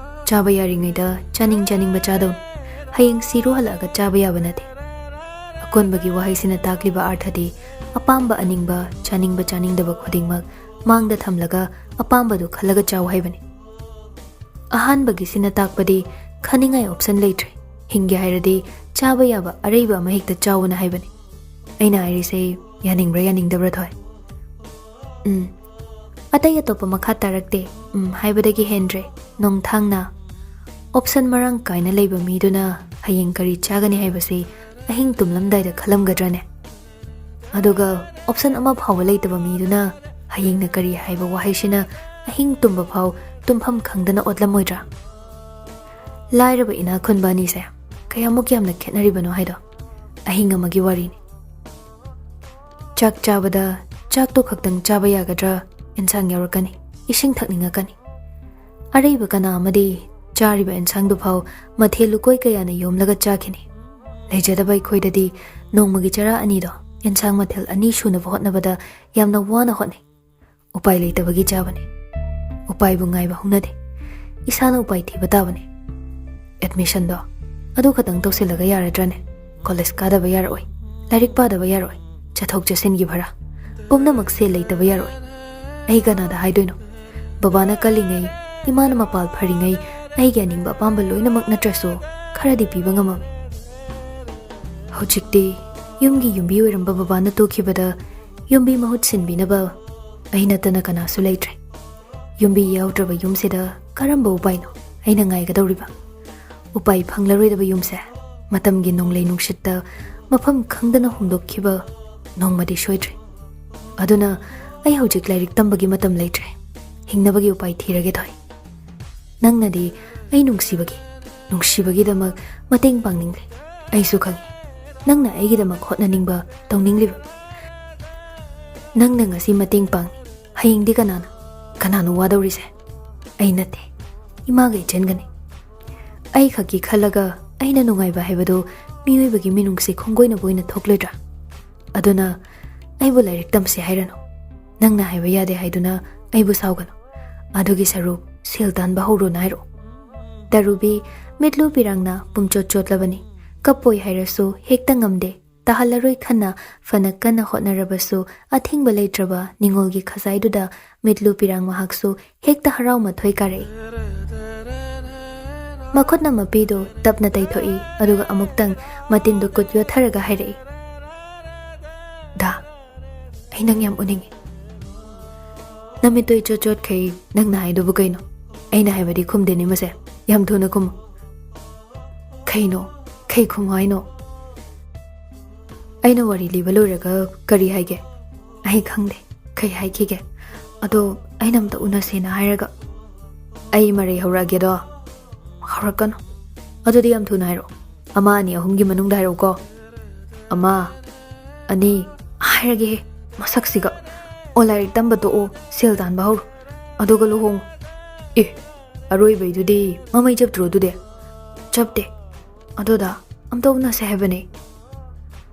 ꯆꯥꯕ ꯌꯥꯔꯤꯉꯩꯗ ꯆꯥꯅꯤꯡ ꯆꯥꯅꯤꯡꯕ ꯆꯥꯗꯧꯅꯤ, ꯍꯌꯦꯡ ꯁꯤꯔꯣ ꯍꯜꯂꯛꯑꯒ ꯆꯥꯕ ꯌꯥꯕ ꯅꯠꯇꯦ꯫" ꯑꯀꯣꯟꯕꯒꯤ ꯋꯥꯍꯩꯁꯤꯅ ꯇꯥꯛꯂꯤꯕ ꯑꯥꯔꯊꯗꯤ ꯑꯄꯥꯝꯕ ꯑꯅꯤꯡꯕ, ꯆꯥꯅꯤꯡꯕ ꯆꯥꯅꯤꯡꯗꯕ ꯈꯨꯗꯤꯡꯃꯛ ꯃꯥꯡꯗ ꯊꯝꯂꯒ ꯑꯄꯥꯝꯕꯗꯨ ꯈꯜꯂꯒ ꯆꯥꯎ ꯍꯥꯏꯕꯅꯤ꯫ ꯑꯍꯥꯟꯕꯒꯤꯁꯤꯅ ꯇꯥꯛꯄꯗꯤ ꯈꯟꯅꯤꯡꯉꯥꯏ option ꯂꯩꯇ꯭ꯔꯦ꯫ ꯍꯤꯡꯒꯦ ꯍꯥꯏꯔꯗꯤ ꯆꯥꯕ ꯌꯥꯕ ꯑꯔꯩꯕ ꯑꯃ ꯍꯦꯛꯇ ꯆꯥꯎꯅ ꯍꯥꯏꯕꯅꯤ꯫ ꯑꯩꯅ ꯍꯥꯏꯔꯤꯁꯦ ꯌꯥꯅꯤꯡꯕ꯭ꯔꯥ ꯌꯥꯅꯤꯡꯗꯕ꯭ꯔꯥ, ꯊꯣꯏ? ꯎꯝ꯫ ꯑꯇꯩ ꯑꯇꯣꯞꯄ ꯃꯈꯥ ꯇꯥꯔꯛꯇꯦ꯫ ꯎꯝ ꯍꯥꯏꯕꯗꯒꯤ ꯍꯦꯟꯗ꯭ꯔꯦ꯫ ꯅꯣꯡꯊꯥꯡꯅ, ꯑꯣꯞꯁꯟ ꯃꯔꯥꯡ ꯀꯥꯏꯅ ꯂꯩꯕ ꯃꯤꯗꯨꯅ ꯍꯌꯦꯡ ꯀꯔꯤ ꯆꯥꯒꯅꯤ ꯍꯥꯏꯕꯁꯤ ꯑꯍꯤꯡ ꯇꯨꯝꯂꯝꯗꯥꯏꯗ ꯈꯜꯂꯝꯒꯗ꯭ꯔꯅꯦ? ꯑꯗꯨꯒ ꯑꯣꯞꯁꯟ ꯑꯃ ꯐꯥꯎꯕ ꯂꯩꯇꯕ ꯃꯤꯗꯨꯅ ꯍꯌꯦꯡꯅ ꯀꯔꯤ ꯍꯥꯏꯕ ꯋꯥꯍꯩꯁꯤꯅ ꯑꯍꯤꯡ ꯇꯨꯝꯕ ꯐꯥꯎ ꯇꯨꯝꯐꯝ ꯈꯪꯗꯅ ꯑꯣꯠꯂꯝꯃꯣꯏꯗ꯭ꯔꯥ? ꯂꯥꯏꯔꯕ ꯏꯅꯥꯛ ꯈꯨꯟꯕ ꯑꯅꯤꯁꯦ ꯀꯌꯥꯃꯨꯛ ꯌꯥꯝꯅ ꯈꯦꯠꯅꯔꯤꯕꯅꯣ ꯍꯥꯏꯗꯣ ꯑꯍꯤꯡ ꯑꯃꯒꯤ ꯋꯥꯔꯤꯅꯤ꯫ ꯆꯥꯛ ꯆꯥꯕꯗ ꯆꯥꯛꯇꯣ ꯈꯛꯇꯪ ꯆꯥꯕ ꯌꯥꯒꯗ꯭ꯔꯥ? ꯏꯟꯁꯥꯡ ꯌꯥꯎꯔꯛꯀꯅꯤ, ꯏꯁꯤꯡ ꯊꯛꯅꯤꯡꯉꯛꯀꯅꯤ꯫ ꯑꯔꯩꯕ ꯀꯅꯥ ꯑꯃꯗꯤ ꯆꯥꯔꯤꯕ ꯏꯟꯁꯥꯡꯗꯨ ꯐꯥꯎ ꯃꯊꯦꯜ ꯂꯨꯀꯣꯏ ꯀꯌꯥꯅ ꯌꯣꯝꯂꯒ ꯆꯥꯈꯤꯅꯤ꯫ ꯂꯩꯖꯗꯕ ꯑꯩꯈꯣꯏꯗꯗꯤ ꯅꯣꯡꯃꯒꯤ ꯆꯔꯥ ꯑꯅꯤꯗꯣ ꯏꯟꯁꯥꯡ ꯃꯊꯦꯜ ꯑꯅꯤ ꯁꯨꯅꯕ ꯍꯣꯠꯅꯕꯗ ꯌꯥꯝꯅ ꯋꯥꯅ ꯍꯣꯠꯅꯩ꯫ ꯎꯄꯥꯏ ꯂꯩꯇꯕꯒꯤ ꯆꯥꯕꯅꯤ꯫ ꯎꯄꯥꯏꯕꯨ ꯉꯥꯏꯕ ꯍꯧꯅꯗꯦ꯫ ꯏꯁꯥꯅ ꯎꯄꯥꯏ ꯊꯤꯕ ꯇꯥꯕꯅꯤ꯫ ꯑꯦꯗꯃꯤꯁꯟꯗꯣ ꯑꯗꯨ ꯈꯛꯇꯪ ꯇꯧꯁꯤꯜꯂꯒ ꯌꯥꯔꯗ꯭ꯔꯅꯦ? ꯀꯣꯂꯦꯖ ꯀꯥꯗꯕ ꯌꯥꯔꯛꯑꯣꯏ, ꯂꯥꯏꯔꯤꯛ ꯄꯥꯗꯕ ꯌꯥꯔꯣꯏ, ꯆꯠꯊꯣꯛ ꯆꯠꯁꯤꯟꯒꯤ ꯚꯔꯥ, ꯄꯨꯝꯅꯃꯛ ꯁꯦꯜ ꯂꯩꯇꯕ ꯌꯥꯔꯣꯏ꯫ ꯑꯩ ꯀꯅꯥꯗ ꯍꯥꯏꯗꯣꯏꯅꯣ? ꯕꯕꯥꯅ ꯀꯜꯂꯤꯉꯩ, ꯏꯃꯥꯅ ꯃꯄꯥꯜ ꯐꯔꯤꯉꯩ ꯑꯩꯒꯤ ꯑꯅꯤꯡꯕ ꯑꯄꯥꯝꯕ ꯂꯣꯏꯅꯃꯛ ꯅꯠꯇ꯭ꯔꯁꯨ ꯈꯔꯗꯤ ꯄꯤꯕ ꯉꯝꯃꯝꯃꯤ꯫ ꯍꯧꯖꯤꯛꯇꯤ ꯌꯨꯝꯒꯤ ꯌꯨꯝꯕꯤ ꯑꯣꯏꯔꯝꯕ ꯕꯕꯥꯅ ꯇꯣꯛꯈꯤꯕꯗ ꯌꯨꯝꯕꯤ ꯃꯍꯨꯠ ꯁꯤꯟꯕꯤꯅꯕ ꯑꯩ ꯅꯠꯇꯅ ꯀꯅꯥꯁꯨ ꯂꯩꯇ꯭ꯔꯦ꯫ ꯌꯨꯝꯕꯤ ꯌꯥꯎꯗ꯭ꯔꯕ ꯌꯨꯝꯁꯤꯗ ꯀꯔꯝꯕ ꯎꯄꯥꯏꯅꯣ ꯑꯩꯅ ꯉꯥꯏꯒꯗꯧꯔꯤꯕ? ꯎꯄꯥꯏ ꯐꯪꯂꯔꯣꯏꯗꯕ ꯌꯨꯝꯁꯦ ꯃꯇꯝꯒꯤ ꯅꯣꯡꯂꯩ ꯅꯨꯡꯁꯤꯠꯇ ꯃꯐꯝ ꯈꯪꯗꯅ ꯍꯨꯝꯗꯣꯛꯈꯤꯕ ꯅꯣꯡꯃꯗꯤ ꯁꯣꯏꯗ꯭ꯔꯦ꯫ ꯑꯗꯨꯅ ꯑꯩ ꯍꯧꯖꯤꯛ ꯂꯥꯏꯔꯤꯛ ꯇꯝꯕꯒꯤ ꯃꯇꯝ ꯂꯩꯇ꯭ꯔꯦ꯫ ꯍꯤꯡꯅꯕꯒꯤ ꯎꯄꯥꯏ ꯊꯤꯔꯒꯦ ꯊꯣꯏ꯫ ꯅꯪꯅꯗꯤ ꯑꯩ ꯅꯨꯡꯁꯤꯕꯒꯤ, ꯅꯨꯡꯁꯤꯕꯒꯤꯗꯃꯛ ꯃꯇꯦꯡ ꯄꯥꯡꯅꯤꯡꯂꯦ꯫ ꯑꯩꯁꯨ ꯈꯪꯏ, ꯅꯪꯅ ꯑꯩꯒꯤꯗꯃꯛ ꯍꯣꯠꯅꯅꯤꯡꯕ, ꯇꯧꯅꯤꯡꯂꯤꯕ꯫ ꯅꯪꯅ ꯉꯁꯤ ꯃꯇꯦꯡ ꯄꯥꯡꯉꯤ, ꯍꯌꯦꯡꯗꯤ ꯀꯅꯥꯅ, ꯀꯅꯥꯅꯣ ꯋꯥꯗꯧꯔꯤꯁꯦ? ꯑꯩ ꯅꯠꯇꯦ, ꯏꯃꯥꯒ ꯏꯆꯦꯟꯒꯅꯤ꯫ ꯑꯩ ꯈꯛꯀꯤ ꯈꯜꯂꯒ ꯑꯩꯅ ꯅꯨꯡꯉꯥꯏꯕ ꯍꯥꯏꯕꯗꯨ ꯃꯤꯑꯣꯏꯕꯒꯤ ꯃꯤꯅꯨꯡꯁꯤ ꯈꯣꯡꯒꯣꯏꯅꯕ ꯑꯣꯏꯅ ꯊꯣꯛꯂꯣꯏꯗ꯭ꯔꯥ? ꯑꯗꯨꯅ ꯑꯩꯕꯨ ꯂꯥꯏꯔꯤꯛ ꯇꯝꯁꯦ ꯍꯥꯏꯔꯅꯨ꯫ ꯅꯪꯅ ꯍꯥꯏꯕ ꯌꯥꯗꯦ ꯍꯥꯏꯗꯨꯅ ꯑꯩꯕꯨ ꯁꯥꯎꯒꯅꯨ꯫ ꯑꯗꯨꯒꯤ ꯁꯔꯨꯛ ꯁꯦꯜ ꯇꯥꯟꯕ ꯍꯧꯔꯣꯅ ꯍꯥꯏꯔꯛꯑꯣ꯫ ꯇꯔꯨꯕꯤ ꯃꯤꯠꯂꯨ ꯄꯤꯔꯥꯡꯅ ꯄꯨꯝꯆꯣꯠ ꯆꯣꯠꯂꯕꯅꯤ꯫ ꯀꯞꯄꯣꯏ ꯍꯥꯏꯔꯁꯨ ꯍꯦꯛꯇ ꯉꯝꯗꯦ꯫ ꯇꯥꯍꯜꯂꯔꯣꯏ ꯈꯟꯅ ꯐꯅ ꯀꯟꯅ ꯍꯣꯠꯅꯔꯕꯁꯨ ꯑꯊꯤꯡꯕ ꯂꯩꯇ꯭ꯔꯕ ꯅꯤꯡꯉꯣꯜꯒꯤ ꯈꯖꯥꯏꯗꯨꯗ ꯃꯤꯠꯂꯨ ꯄꯤꯔꯥꯡ ꯃꯍꯥꯛꯁꯨ ꯍꯦꯛꯇ ꯍꯔꯥꯎ ꯃꯊꯣꯏ ꯀꯥꯔꯛꯏ꯫ ꯃꯈꯨꯠꯅ ꯃꯄꯤꯗꯨ ꯇꯞꯅ ꯇꯩꯊꯣꯛꯏ, ꯑꯗꯨꯒ ꯑꯃꯨꯛꯇꯪ ꯃꯇꯤꯟꯗꯨ ꯀꯨꯠ ꯌꯣꯠꯊꯔꯒ ꯍꯥꯏꯔꯛꯏ, "ꯗꯥ, ꯑꯩ ꯅꯪ ꯌꯥꯝ ꯎꯅꯤꯡꯉꯤ꯫ ꯅꯃꯤꯠꯇꯨ ꯏꯆꯣꯠ ꯆꯣꯠꯈꯩ, ꯅꯪꯅ ꯍꯥꯏꯗꯨꯕꯨ ꯀꯩꯅꯣ?" ꯑꯩꯅ ꯍꯥꯏꯕꯗꯤ ꯈꯨꯝꯗꯦꯅꯦ ꯃꯁꯦ꯫ ꯌꯥꯝ ꯊꯨꯅ ꯈꯨꯝꯃꯨ꯫ ꯀꯩꯅꯣ? ꯀꯩ ꯈꯨꯝꯃꯣ ꯍꯥꯏꯅꯣ? ꯑꯩꯅ ꯋꯥꯔꯤ ꯂꯤꯕ ꯂꯣꯏꯔꯒ ꯀꯔꯤ ꯍꯥꯏꯒꯦ? ꯑꯩ ꯈꯪꯗꯦ꯫ ꯀꯩ ꯍꯥꯏꯈꯤꯒꯦ? ꯑꯗꯣ ꯑꯩꯅ ꯑꯝꯇ ꯎꯅꯁꯦꯅ ꯍꯥꯏꯔꯒ꯫ ꯑꯩ ꯃꯔꯩ ꯍꯧꯔꯛꯑꯒꯦꯗꯣ? ꯍꯧꯔꯛꯀꯅꯨ꯫ ꯑꯗꯨꯗꯤ ꯌꯥꯝ ꯊꯨꯅ ꯍꯥꯏꯔꯛꯑꯣ꯫ ꯑꯃ, ꯑꯅꯤ, ꯑꯍꯨꯝꯒꯤ ꯃꯅꯨꯡꯗ ꯍꯥꯏꯔꯛꯎꯀꯣ꯫ ꯑꯃ, ꯑꯅꯤ, ꯍꯥꯏꯔꯒꯦꯍꯦ꯫ ꯃꯁꯛꯁꯤꯒ꯫ ꯑꯣ, ꯂꯥꯏꯔꯤꯛ ꯇꯝꯕ ꯇꯣꯛꯑꯣ, ꯁꯦꯜ ꯇꯥꯟꯕ ꯍꯧꯔꯣ꯫ ꯑꯗꯨꯒ ꯂꯨꯍꯣꯡꯉꯣ꯫ ꯑꯦ, ꯑꯔꯣꯏꯕꯩꯗꯨꯗꯤ ꯃꯃꯩ ꯆꯞꯇ꯭ꯔꯣ ꯑꯗꯨꯗꯤ? ꯆꯞꯇꯦ꯫ ꯑꯗꯨꯗ ꯑꯝꯇ ꯎꯅꯁꯦ ꯍꯥꯏꯕꯅꯦ꯫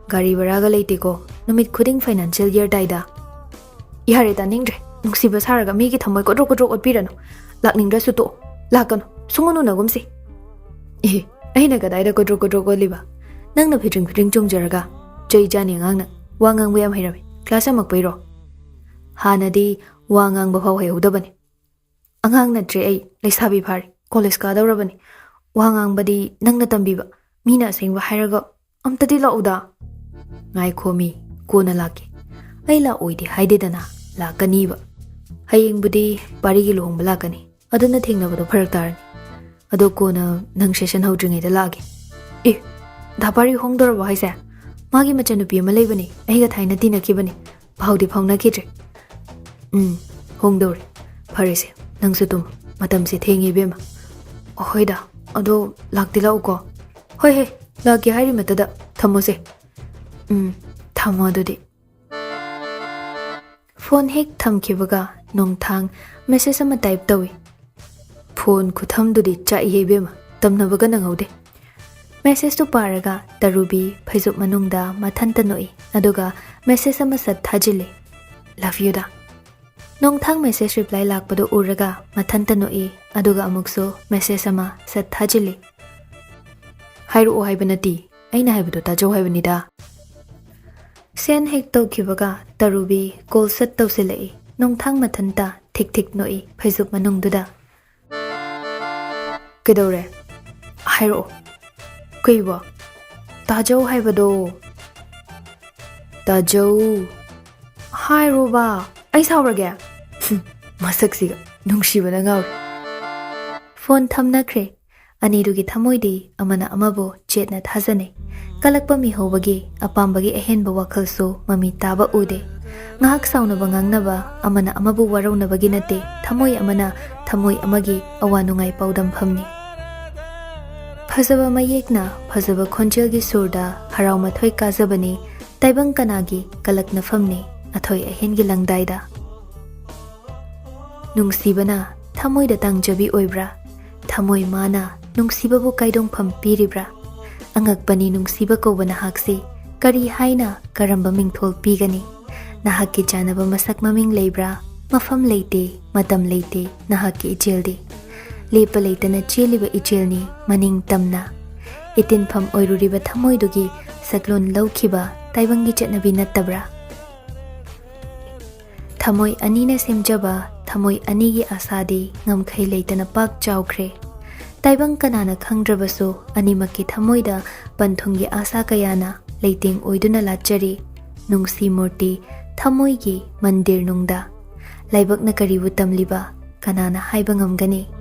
ꯒꯥꯔꯤ ꯚꯔꯥꯒ ꯂꯩꯇꯦꯀꯣ꯫ ꯅꯨꯃꯤꯠ ꯈꯨꯗꯤꯡ financial year ꯇꯥꯏꯗ꯫ ꯌꯥꯔꯦ, ꯇꯥꯅꯤꯡꯗ꯭ꯔꯦ꯫ ꯅꯨꯡꯁꯤꯕ ꯁꯥꯔꯒ ꯃꯤꯒꯤ ꯊꯃꯣꯏ ꯀꯣꯗ꯭ꯔꯣꯛ ꯀꯣꯗ꯭ꯔꯣꯛ ꯑꯣꯠꯄꯤꯔꯅꯨ꯫ ꯂꯥꯛꯅꯤꯡꯗ꯭ꯔꯁꯨ ꯇꯣꯛꯑꯣ꯫ ꯂꯥꯛꯀꯅꯨ꯫ ꯁꯨꯡꯎꯟ ꯎꯅꯒꯨꯝꯁꯤ꯫ ꯑꯦ, ꯑꯩꯅ ꯀꯗꯥꯏꯗ ꯀꯣꯗ꯭ꯔꯣꯛ ꯀꯣꯗ꯭ꯔꯣꯛ ꯑꯣꯠꯂꯤꯕ? ꯅꯪꯅ ꯐꯤꯗ꯭ꯔꯤꯡ ꯐꯤꯗ꯭ꯔꯤꯡ ꯆꯣꯡꯖꯔꯒ꯫ ꯆꯩ ꯆꯥꯅꯤ ꯑꯉꯥꯡꯅ꯫ ꯋꯥ ꯉꯥꯡꯕ ꯌꯥꯝ ꯍꯩꯔꯝꯃꯤ꯫ ꯀ꯭ꯂꯥꯁ ꯌꯥꯝꯃꯛꯄꯩꯔꯣ? ꯍꯥꯟꯅꯗꯤ ꯋꯥ ꯉꯥꯡꯕ ꯐꯥꯎ ꯍꯩꯍꯧꯗꯕꯅꯤ꯫ ꯑꯉꯥꯡ ꯅꯠꯇ꯭ꯔꯦ ꯑꯩ, ꯂꯩꯁꯥꯕꯤ ꯐꯥꯔꯦ, ꯀꯣꯂꯦꯖ ꯀꯥꯗꯧꯔꯕꯅꯤ꯫ ꯋꯥ ꯉꯥꯡꯕꯗꯤ ꯅꯪꯅ ꯇꯝꯕꯤꯕ, ꯃꯤꯅ ꯑꯁꯦꯡꯕ ꯍꯥꯏꯔꯒ꯫ ꯑꯝꯇꯗꯤ ꯂꯥꯛꯎꯗ꯫ ꯉꯥꯏꯈꯣ ꯃꯤ, ꯀꯣꯟꯅ ꯂꯥꯛꯀꯦ꯫ ꯑꯩ ꯂꯥꯛꯑꯣꯏꯗꯤ ꯍꯥꯏꯗꯦꯗꯅ, ꯂꯥꯛꯀꯅꯤꯕ꯫ ꯍꯌꯦꯡꯕꯨꯗꯤ ꯄꯥꯔꯤꯒꯤ ꯂꯨꯍꯣꯡꯕ ꯂꯥꯛꯀꯅꯤ, ꯑꯗꯨꯅ ꯊꯦꯡꯅꯕꯗꯣ ꯐꯔꯛ ꯇꯥꯔꯅꯤ꯫ ꯑꯗꯣ ꯀꯣꯟꯅ ꯅꯪ ꯁꯦꯁꯟ ꯍꯧꯗ꯭ꯔꯤꯉꯩꯗ ꯂꯥꯛꯑꯒꯦ꯫ ꯑꯦ, ꯗꯥ ꯄꯥꯔꯤ ꯍꯣꯡꯗꯣꯔꯕꯣ ꯍꯥꯏꯁꯦ? ꯃꯥꯒꯤ ꯃꯆꯟꯅꯨꯄꯤ ꯑꯃ ꯂꯩꯕꯅꯤ, ꯑꯩꯒ ꯊꯥꯏꯅ ꯇꯤꯟꯅꯈꯤꯕꯅꯤ꯫ ꯄꯥꯎꯗꯤ ꯐꯥꯎꯅꯈꯤꯗ꯭ꯔꯦ꯫ ꯎꯝ, ꯍꯣꯡꯗꯧꯔꯦ꯫ ꯐꯔꯦꯁꯦ, ꯅꯪꯁꯨ ꯇꯨꯝꯃꯨ꯫ ꯃꯇꯝꯁꯦ ꯊꯦꯡꯉꯦ ꯏꯕꯦꯝꯃ꯫ ꯑꯍꯣꯏꯗ, ꯑꯗꯣ ꯂꯥꯛꯇꯤ ꯂꯥꯛꯎꯀꯣ꯫ ꯍꯣꯏ ꯍꯦ, ꯂꯥꯛꯀꯦ ꯍꯥꯏꯔꯤꯃꯠꯇꯗ꯫ ꯊꯝꯃꯣꯁꯦ꯫ ꯎꯝ, ꯊꯝꯃꯣ ꯑꯗꯨꯗꯤ꯫ ꯐꯣꯟ ꯍꯦꯛ ꯊꯝꯈꯤꯕꯒ ꯅꯣꯡꯊꯥꯡ ꯃꯦꯁꯦꯖ ꯑꯃ ꯇꯥꯏꯞ ꯇꯧꯏ꯫ ꯐꯣꯟ ꯈꯨꯊꯝꯗꯨꯗꯤ ꯆꯥꯛꯏꯍꯦ ꯏꯕꯦꯝꯃ, ꯇꯝꯅꯕꯒ ꯅꯪꯍꯧꯗꯦ꯫ ꯃꯦꯁꯦꯖꯇꯨ ꯄꯥꯔꯒ ꯇꯔꯨꯕꯤ ꯐꯩꯖꯨꯞ ꯃꯅꯨꯡꯗ ꯃꯊꯟꯇ ꯅꯣꯛꯏ, ꯑꯗꯨꯒ ꯃꯦꯁꯦꯖ ꯑꯃ ꯁꯠ ꯊꯥꯖꯤꯜꯂꯤ꯫ "Love you ꯗꯥ꯫" ꯅꯣꯡꯊꯥꯡ ꯃꯦꯁꯦꯖ ꯔꯤꯄ꯭ꯂꯥꯏ ꯂꯥꯛꯄꯗꯨ ꯎꯔꯒ ꯃꯊꯟꯇ ꯅꯣꯛꯏ, ꯑꯗꯨꯒ ꯑꯃꯨꯛꯁꯨ ꯃꯦꯁꯦꯖ ꯑꯃ ꯁꯠ ꯊꯥꯖꯤꯜꯂꯤ꯫ "ꯍꯥꯏꯔꯛꯑꯣ ꯍꯥꯏꯕ ꯅꯠꯇꯦ, ꯑꯩꯅ ꯍꯥꯏꯕꯗꯣ ꯇꯥꯖꯧ ꯍꯥꯏꯕꯅꯤꯗ꯫" ꯁꯦꯟ ꯍꯦꯛ ꯇꯧꯈꯤꯕꯒ ꯇꯔꯨꯕꯤ ꯀꯣꯜ ꯁꯠ ꯇꯧꯁꯤꯜꯂꯛꯏ꯫ ꯅꯣꯡꯊꯥꯡ ꯃꯊꯟꯇ ꯊꯤꯛ ꯊꯤꯛ ꯅꯣꯛꯏ ꯐꯩꯖꯨꯞ ꯃꯅꯨꯡꯗꯨꯗ꯫ "ꯀꯩꯗꯧꯔꯦ? ꯍꯥꯏꯔꯛꯑꯣ꯫" "ꯀꯩꯕꯣ? ꯇꯥꯖꯧ ꯍꯥꯏꯕꯗꯣ꯫" "ꯇꯥꯖꯧ ꯍꯥꯏꯔꯣꯕ, ꯑꯩ ꯁꯥꯎꯔꯒꯦ?" ꯍꯨꯝ, ꯃꯁꯛꯁꯤꯒ ꯅꯨꯡꯁꯤꯕꯅ ꯉꯥꯎꯔꯦ꯫ ꯐꯣꯟ ꯊꯝꯅꯈ꯭ꯔꯦ꯫ ꯑꯅꯤꯗꯨꯒꯤ ꯊꯃꯣꯏꯗꯤ ꯑꯃꯅ ꯑꯃꯕꯨ ꯆꯦꯠꯅ ꯊꯥꯖꯅꯩ꯫ ꯀꯂꯛꯄ ꯃꯤꯍꯧꯕꯒꯤ ꯑꯄꯥꯝꯕꯒꯤ ꯑꯍꯦꯟꯕ ꯋꯥꯈꯜꯁꯨ ꯃꯃꯤ ꯇꯥꯕ ꯎꯗꯦ꯫ ꯉꯥꯏꯍꯥꯛ ꯁꯥꯎꯅꯕ ꯉꯥꯡꯅꯕ ꯑꯃꯅ ꯑꯃꯕꯨ ꯋꯥꯔꯧꯅꯕꯒꯤ ꯅꯠꯇꯦ, ꯊꯃꯣꯏ ꯑꯃꯅ ꯊꯃꯣꯏ ꯑꯃꯒꯤ ꯑꯋꯥ ꯅꯨꯡꯉꯥꯏ ꯄꯥꯎꯗꯝꯐꯝꯅꯤ꯫ ꯐꯖꯕ ꯃꯌꯦꯛꯅ, ꯐꯖꯕ ꯈꯣꯟꯖꯦꯜꯒꯤ ꯁꯨꯔꯗ ꯍꯔꯥꯎ ꯃꯊꯣꯏ ꯀꯥꯖꯕꯅꯤ꯫ ꯇꯥꯏꯕꯪ ꯀꯅꯥꯒꯤ ꯀꯂꯛꯅꯐꯝꯅꯤ ꯑꯊꯣꯏ ꯑꯍꯦꯟꯒꯤ ꯂꯪꯗꯥꯏꯗ? ꯅꯨꯡꯁꯤꯕꯅ ꯊꯃꯣꯏꯗ ꯇꯥꯡꯖꯕꯤ ꯑꯣꯏꯕ꯭ꯔꯥ? ꯊꯃꯣꯏ ꯃꯥꯅ ꯅꯨꯡꯁꯤꯕꯕꯨ ꯀꯥꯏꯗꯣꯡꯐꯝ ꯄꯤꯔꯤꯕ꯭ꯔꯥ? ꯑꯉꯛꯄꯅꯤ ꯅꯨꯡꯁꯤꯕ ꯀꯧꯕ ꯅꯍꯥꯛꯁꯤ꯫ ꯀꯔꯤ ꯍꯥꯏꯅ ꯀꯔꯝꯕ ꯃꯤꯡꯊꯣꯜ ꯄꯤꯒꯅꯤ? ꯅꯍꯥꯛꯀꯤ ꯆꯥꯟꯅꯕ ꯃꯁꯛ ꯃꯃꯤꯡ ꯂꯩꯕ꯭ꯔꯥ? ꯃꯐꯝ ꯂꯩꯇꯦ, ꯃꯇꯝ ꯂꯩꯇꯦ ꯅꯍꯥꯛꯀꯤ ꯏꯆꯦꯜꯗꯤ꯫ ꯂꯦꯞꯄ ꯂꯩꯇꯅ ꯆꯦꯜꯂꯤꯕ ꯏꯆꯦꯜꯅꯤ ꯃꯅꯤꯡ ꯇꯝꯅ꯫ ꯏꯇꯤꯟꯐꯝ ꯑꯣꯏꯔꯨꯔꯤꯕ ꯊꯃꯣꯏꯗꯨꯒꯤ ꯁꯛꯂꯣꯟ ꯂꯧꯈꯤꯕ ꯇꯥꯏꯕꯪꯒꯤ ꯆꯠꯅꯕꯤ ꯅꯠꯇꯕ꯭ꯔꯥ? ꯊꯃꯣꯏ ꯑꯅꯤꯅ ꯁꯦꯝꯖꯕ ꯊꯃꯣꯏ ꯑꯅꯤꯒꯤ ꯑꯁꯥꯗꯤ ꯉꯝꯈꯩ ꯂꯩꯇꯅ ꯄꯥꯛ ꯆꯥꯎꯈ꯭ꯔꯦ꯫ ꯇꯥꯏꯕꯪ ꯀꯅꯥꯅ ꯈꯪꯗ꯭ꯔꯕꯁꯨ ꯑꯅꯤꯃꯛꯀꯤ ꯊꯃꯣꯏꯗ ꯄꯟꯊꯨꯡꯒꯤ ꯑꯁꯥ ꯀꯌꯥꯅ ꯂꯩꯇꯦꯡ ꯑꯣꯏꯗꯨꯅ ꯂꯥꯠꯆꯔꯤ꯫ ꯅꯨꯡꯁꯤ ꯃꯨꯔꯇꯤ ꯊꯃꯣꯏꯒꯤ ꯃꯟꯗꯤꯔ ꯅꯨꯡꯗ꯫ ꯂꯥꯏꯕꯛꯅ ꯀꯔꯤꯕꯨ ꯇꯝꯂꯤꯕ ꯀꯅꯥꯅ ꯍꯥꯏꯕ ꯉꯝꯒꯅꯤ?